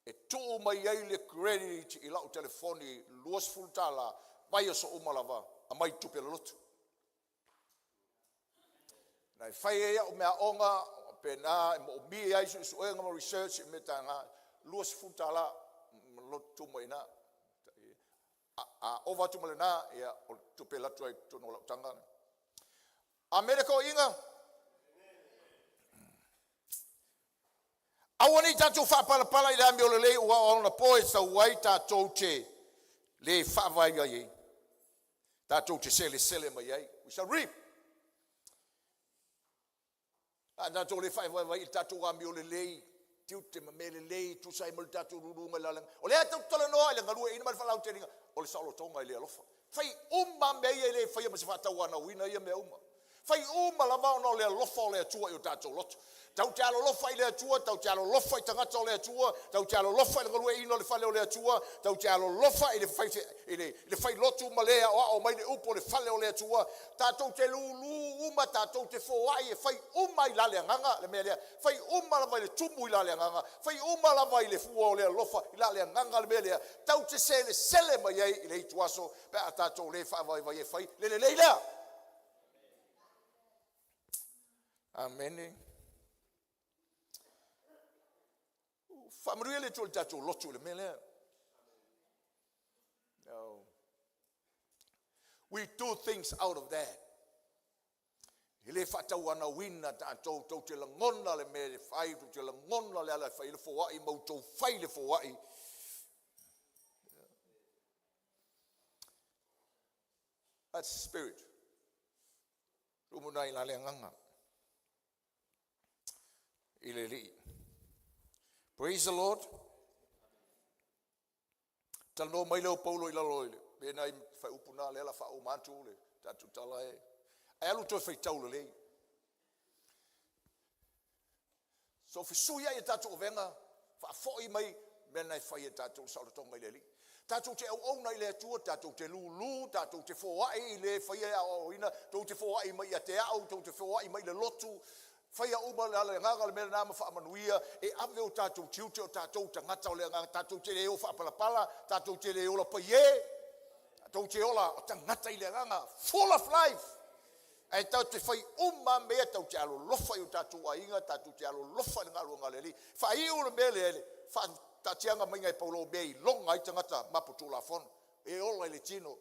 e tuu mai ai le credit i lau telefoni $20, vaiaso uma lava, aumai tupe lolotu. Na e fai ai au meaaoga pena e moomia ai suesuega ma research i mea taga $20 ma lotu tuma ina. A ova atu ma lena, ia, o le tupe e latu ai totonu o lau taga. Amene toeaiina. Aua ne i tatou faapalapala i le amio lelei ua aoaonapo e sau ai tatou te le faavae ai, tatou te selesele mai ai. We shall reap. A tatou le faavaevae i le tatou amio lelei, tiute ma mea lelei, tusa ai ma le tatou luluga i lalaga. O lea tatou te talanoa i le galueaiina ma le faalauteleina o le saolotoga i le alofa. Fai uma mea ia e le faia ma se faatauanauina ia mea uma. Fai uma lava ona o le alofa o le Atua i o tatou loto. Tatou te alolofa i le Atua, tatou te alolofa i tagata o le Atua, tatou te alolofa i le galueaiina o le fale o le Atua, tatou te alolofa i le fai, i le, i le failotu ma le aoao mai le upu o le fale o le Atua. Tatou te lulu uma, tatou te foai e fai uma i la le agaga le mea lea. Fai uma lava i le tumu i la le agaga, fai uma lava i le fua o le alofa i la le agaga le mea lea. Tatou te selesele mai ai i le ituaso pe a tatou le faavaevae e fai le lelei lea. Amene. Faamanuia le Atua i le tatou lotu i le mea lea. No. We do things out of that. E le faatauanauina tatou, tou te lagona le mea e fai, tou te lagona le ala e fai le foai, ma outou fai le foai. That's the spirit. Lumuna i la le agaga. I le Alii. Praise the Lord. Talanoa mai lea o Paulo i lalo i le pena i whaiupu nā lea la whaauma atu le tatou tala e. Ae alu toe faitau lelei. So fesui ai e tatou avega, faafoi mai Mea lena e fai e tatou le saolotoga i le Alii. Tatou te auauna i le Atua, tatou te lulu, tatou te foai i le faia e aoaoina, tou te foai mai ia te au, tou te foai mai i le lotu, faia uma le agaga o le mea lena ma faamanuia, e ave o tatou tiute o tatou tagata o le agaga, tatou te le o faapalapala, tatou te le ola paie, tatou te ola o tagata i le agaga, full of life. Ae tatou te fai uma lava mea, tatou te alolofa i o tatou aiga, tatou te alolofa i le galuega a le Alii. Faaiu le mea lea i le faataatiaga maiga e Paulo o mea e iloga ai tagata mapo tulafono, e ola i le tino.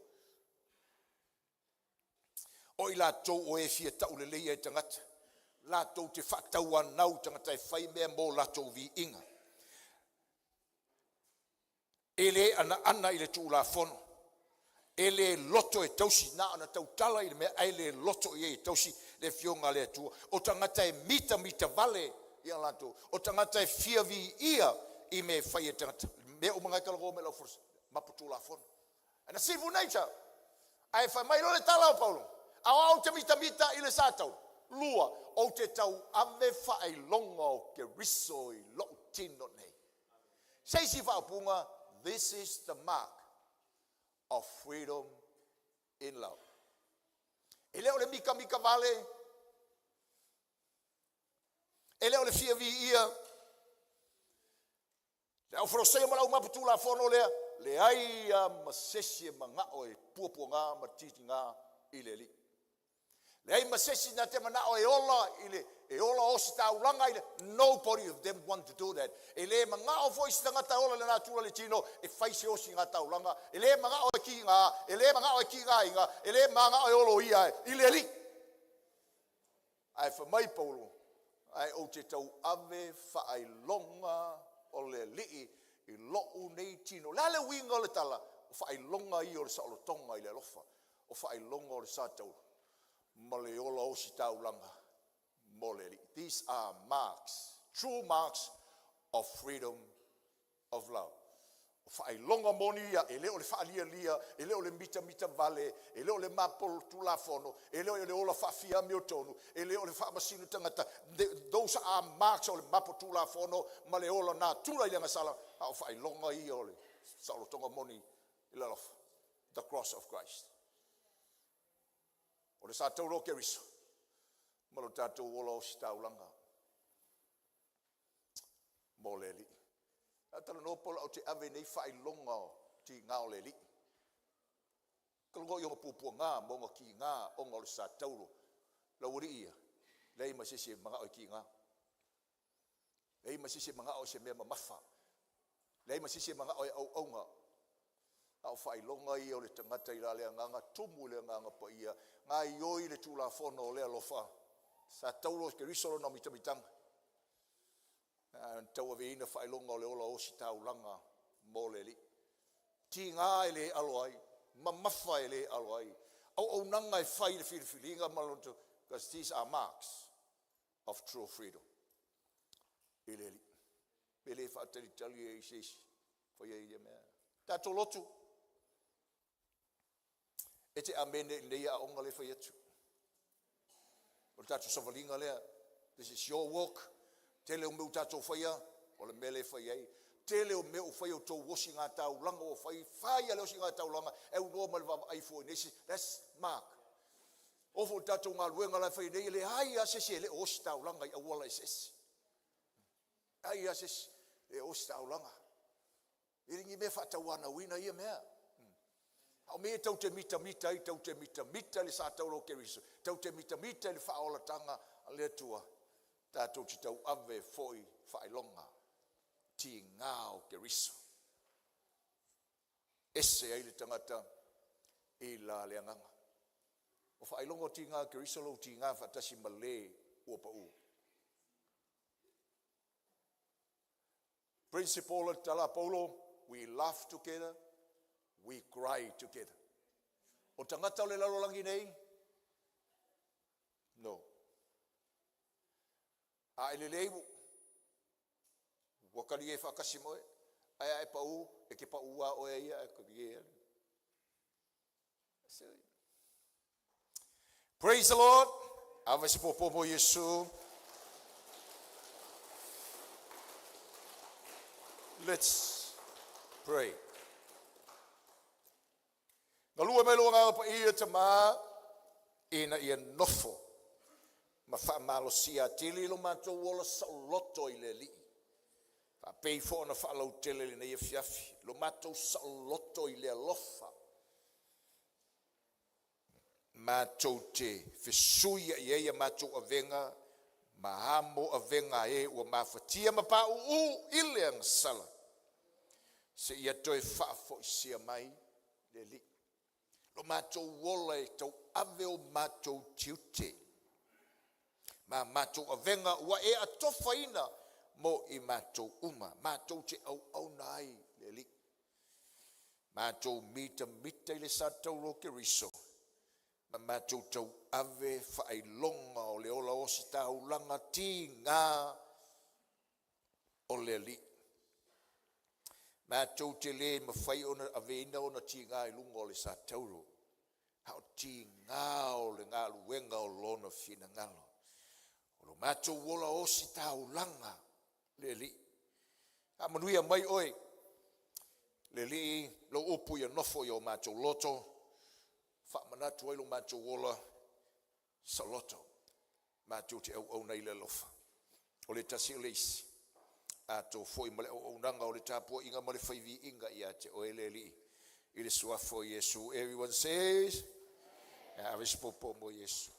O i latou o e fia tauleleia i tagata, latou te faatauanau i tagata e fai mea mo latou viiga. E le anaana i le tulafono, e le loto e tausi, na ona tautala i le mea ae le loto i ai e tausi le afioga a le Atua. O tagata e mitamitavale ia latou, o tagata e fia viia i mea e fai e tagata. Mea uma na e talanoa mai lau folasaga, mapo tulafono. And a sinful nature. Ae fai mai loa le tala o Paulo, a o au ou te mitamita i le sa taula. Lua, ou te tauave faailoga o Keriso i lou tino nei. Se isi faaupuga, this is the mark of freedom in love. E le o le mitamita vale, e le o le fia viia, le aufaloseia ma le aumapu tulafono lea, leai lava ma se isi e manao e puapuaga ma tigiga i le Alii. Leai ma se isi na te manao e ola i le e ola ositaulaga i le nobody of them want to do that. E le manao foi se tagata e ola i le natura i le tino e fai se osiga taulaga. E le manao e kiga, e le manao e kigaina, e le manao e oloia i le Alii. Ae fai mai Paulo, ae ou te tauave faailoga o le Alii i lou nei tino. O le a le uiga o le tala? O faailoga ia o le saolotoga i le alofa, o faailoga o le sa taula ma le ola ositaulaga mo le Alii. These are marks, true marks of freedom of love. O faailoga moni ia, e le o le faalialia, e le o le mitamita vale, e le o le mapo tulafono, e le o le ola faafia amiotonu, e le o le faamasino tagata. Those are marks o le mapo tulafono ma le ola natura i le agasala, a o faailoga ia o le saolotoga moni i le alofa. The cross of Christ. O le sa taula o Keriso ma lo tatou ola ositaulaga mo le Alii. A talanoa Paulo ou te ave nei faailoga o tiga o le Alii. Talanoa i ona puapuaga ma ona tiga ona o le sa taulo. Lau alii ia, leai ma se isi e manao e tiga. Leai ma se isi e manao i se mea mamafa. Leai ma se isi e manao e auauna. A o faailoga ia o le tagata i la le agaga tumu i le agaga paia, gaioi le tulafono o le alofa. Sa taulo o Keriso lona mitamitaga. Tauaveina faailoga o le ola ositaulaga mo le Alii. Tiga e le alo ai, mamafa e le alo ai, auaunaga e fai i le filifiliga ma lona, because these are marks of true freedom i le Alii. E le faatalitali ai se isi faia ia mea. Tatou lotu, e te amene i lenei aoga le fai atu. O le tatou savaliga lea, this is your work. Tele o mea ua tatou faia, o le mea lea e fai ai. Tele o mea ua fai o tou osiga taulaga ua fai, fai a le osiga taulaga, e aunoa ma le vaavaai fua i nisi. That's mark. O foi tatou galuega la e fai nei, e leai lava se isi e le o ositaulaga i auala eseese. Ai lava se isi e ositaulaga. E le ni mea faatauanauina ia mea. A o mea e tou te mitamita ai, tou te mitamita i le sa taula o Keriso, tou te mitamita i le faaolataga a le Atua, tatou te tauave foi faailoga tiga o Keriso. Ese ai le tagata i la le agaga. O faailoga o tiga o Keriso lou tiga faatasi ma le ua pau. Principle o le tala a Paulo, we laugh together, we cry together. O tagata o le lalolagi nei, no. A e lelei ua talie faatasi ma oe, ae a e pau, e te pau a oe ia ae talie alu. Praise the Lord. Ava se popo mo Iesu. Let's pray. Galue mai lou Agaga Paia Tamā ina ia nofo ma faamalosia atili lo matou ola saoloto i le Alii. Faapei foi ona faalautele i lenei afiafi lo matou saoloto i le alofa matou te fesuiai ai a matou avega ma amo avega a e ua mafatia ma pauu i le agasala seia toe faafoisia mai le Alii. Lo matou ola e tauave o matou tiute ma matou avega ua e atofaina mo i matou uma, matou te auauna ai le Alii. Matou mitamita i le sa tauro o Keriso ma matou tauave faailoga o le ola ositaulaga tiga o le Alii. Matou te le mafai ona aveina ona tiga i luga o le sa tauro, a o tiga o le galuega o Lona finagalo. O lo matou ola ositaulaga le Alii. Faamanuia mai oe le Alii, lou upu ia nofo i o matou loto, faamanatu ai lo matou ola saoloto, matou te auauna i le alofa o le tasi o le isi, atoa foi ma le auaunaga o le tapuaiga ma le faiviiga ia te oe le Alii, i le suafa o Iesu. Everyone says, ave se popo mo Iesu.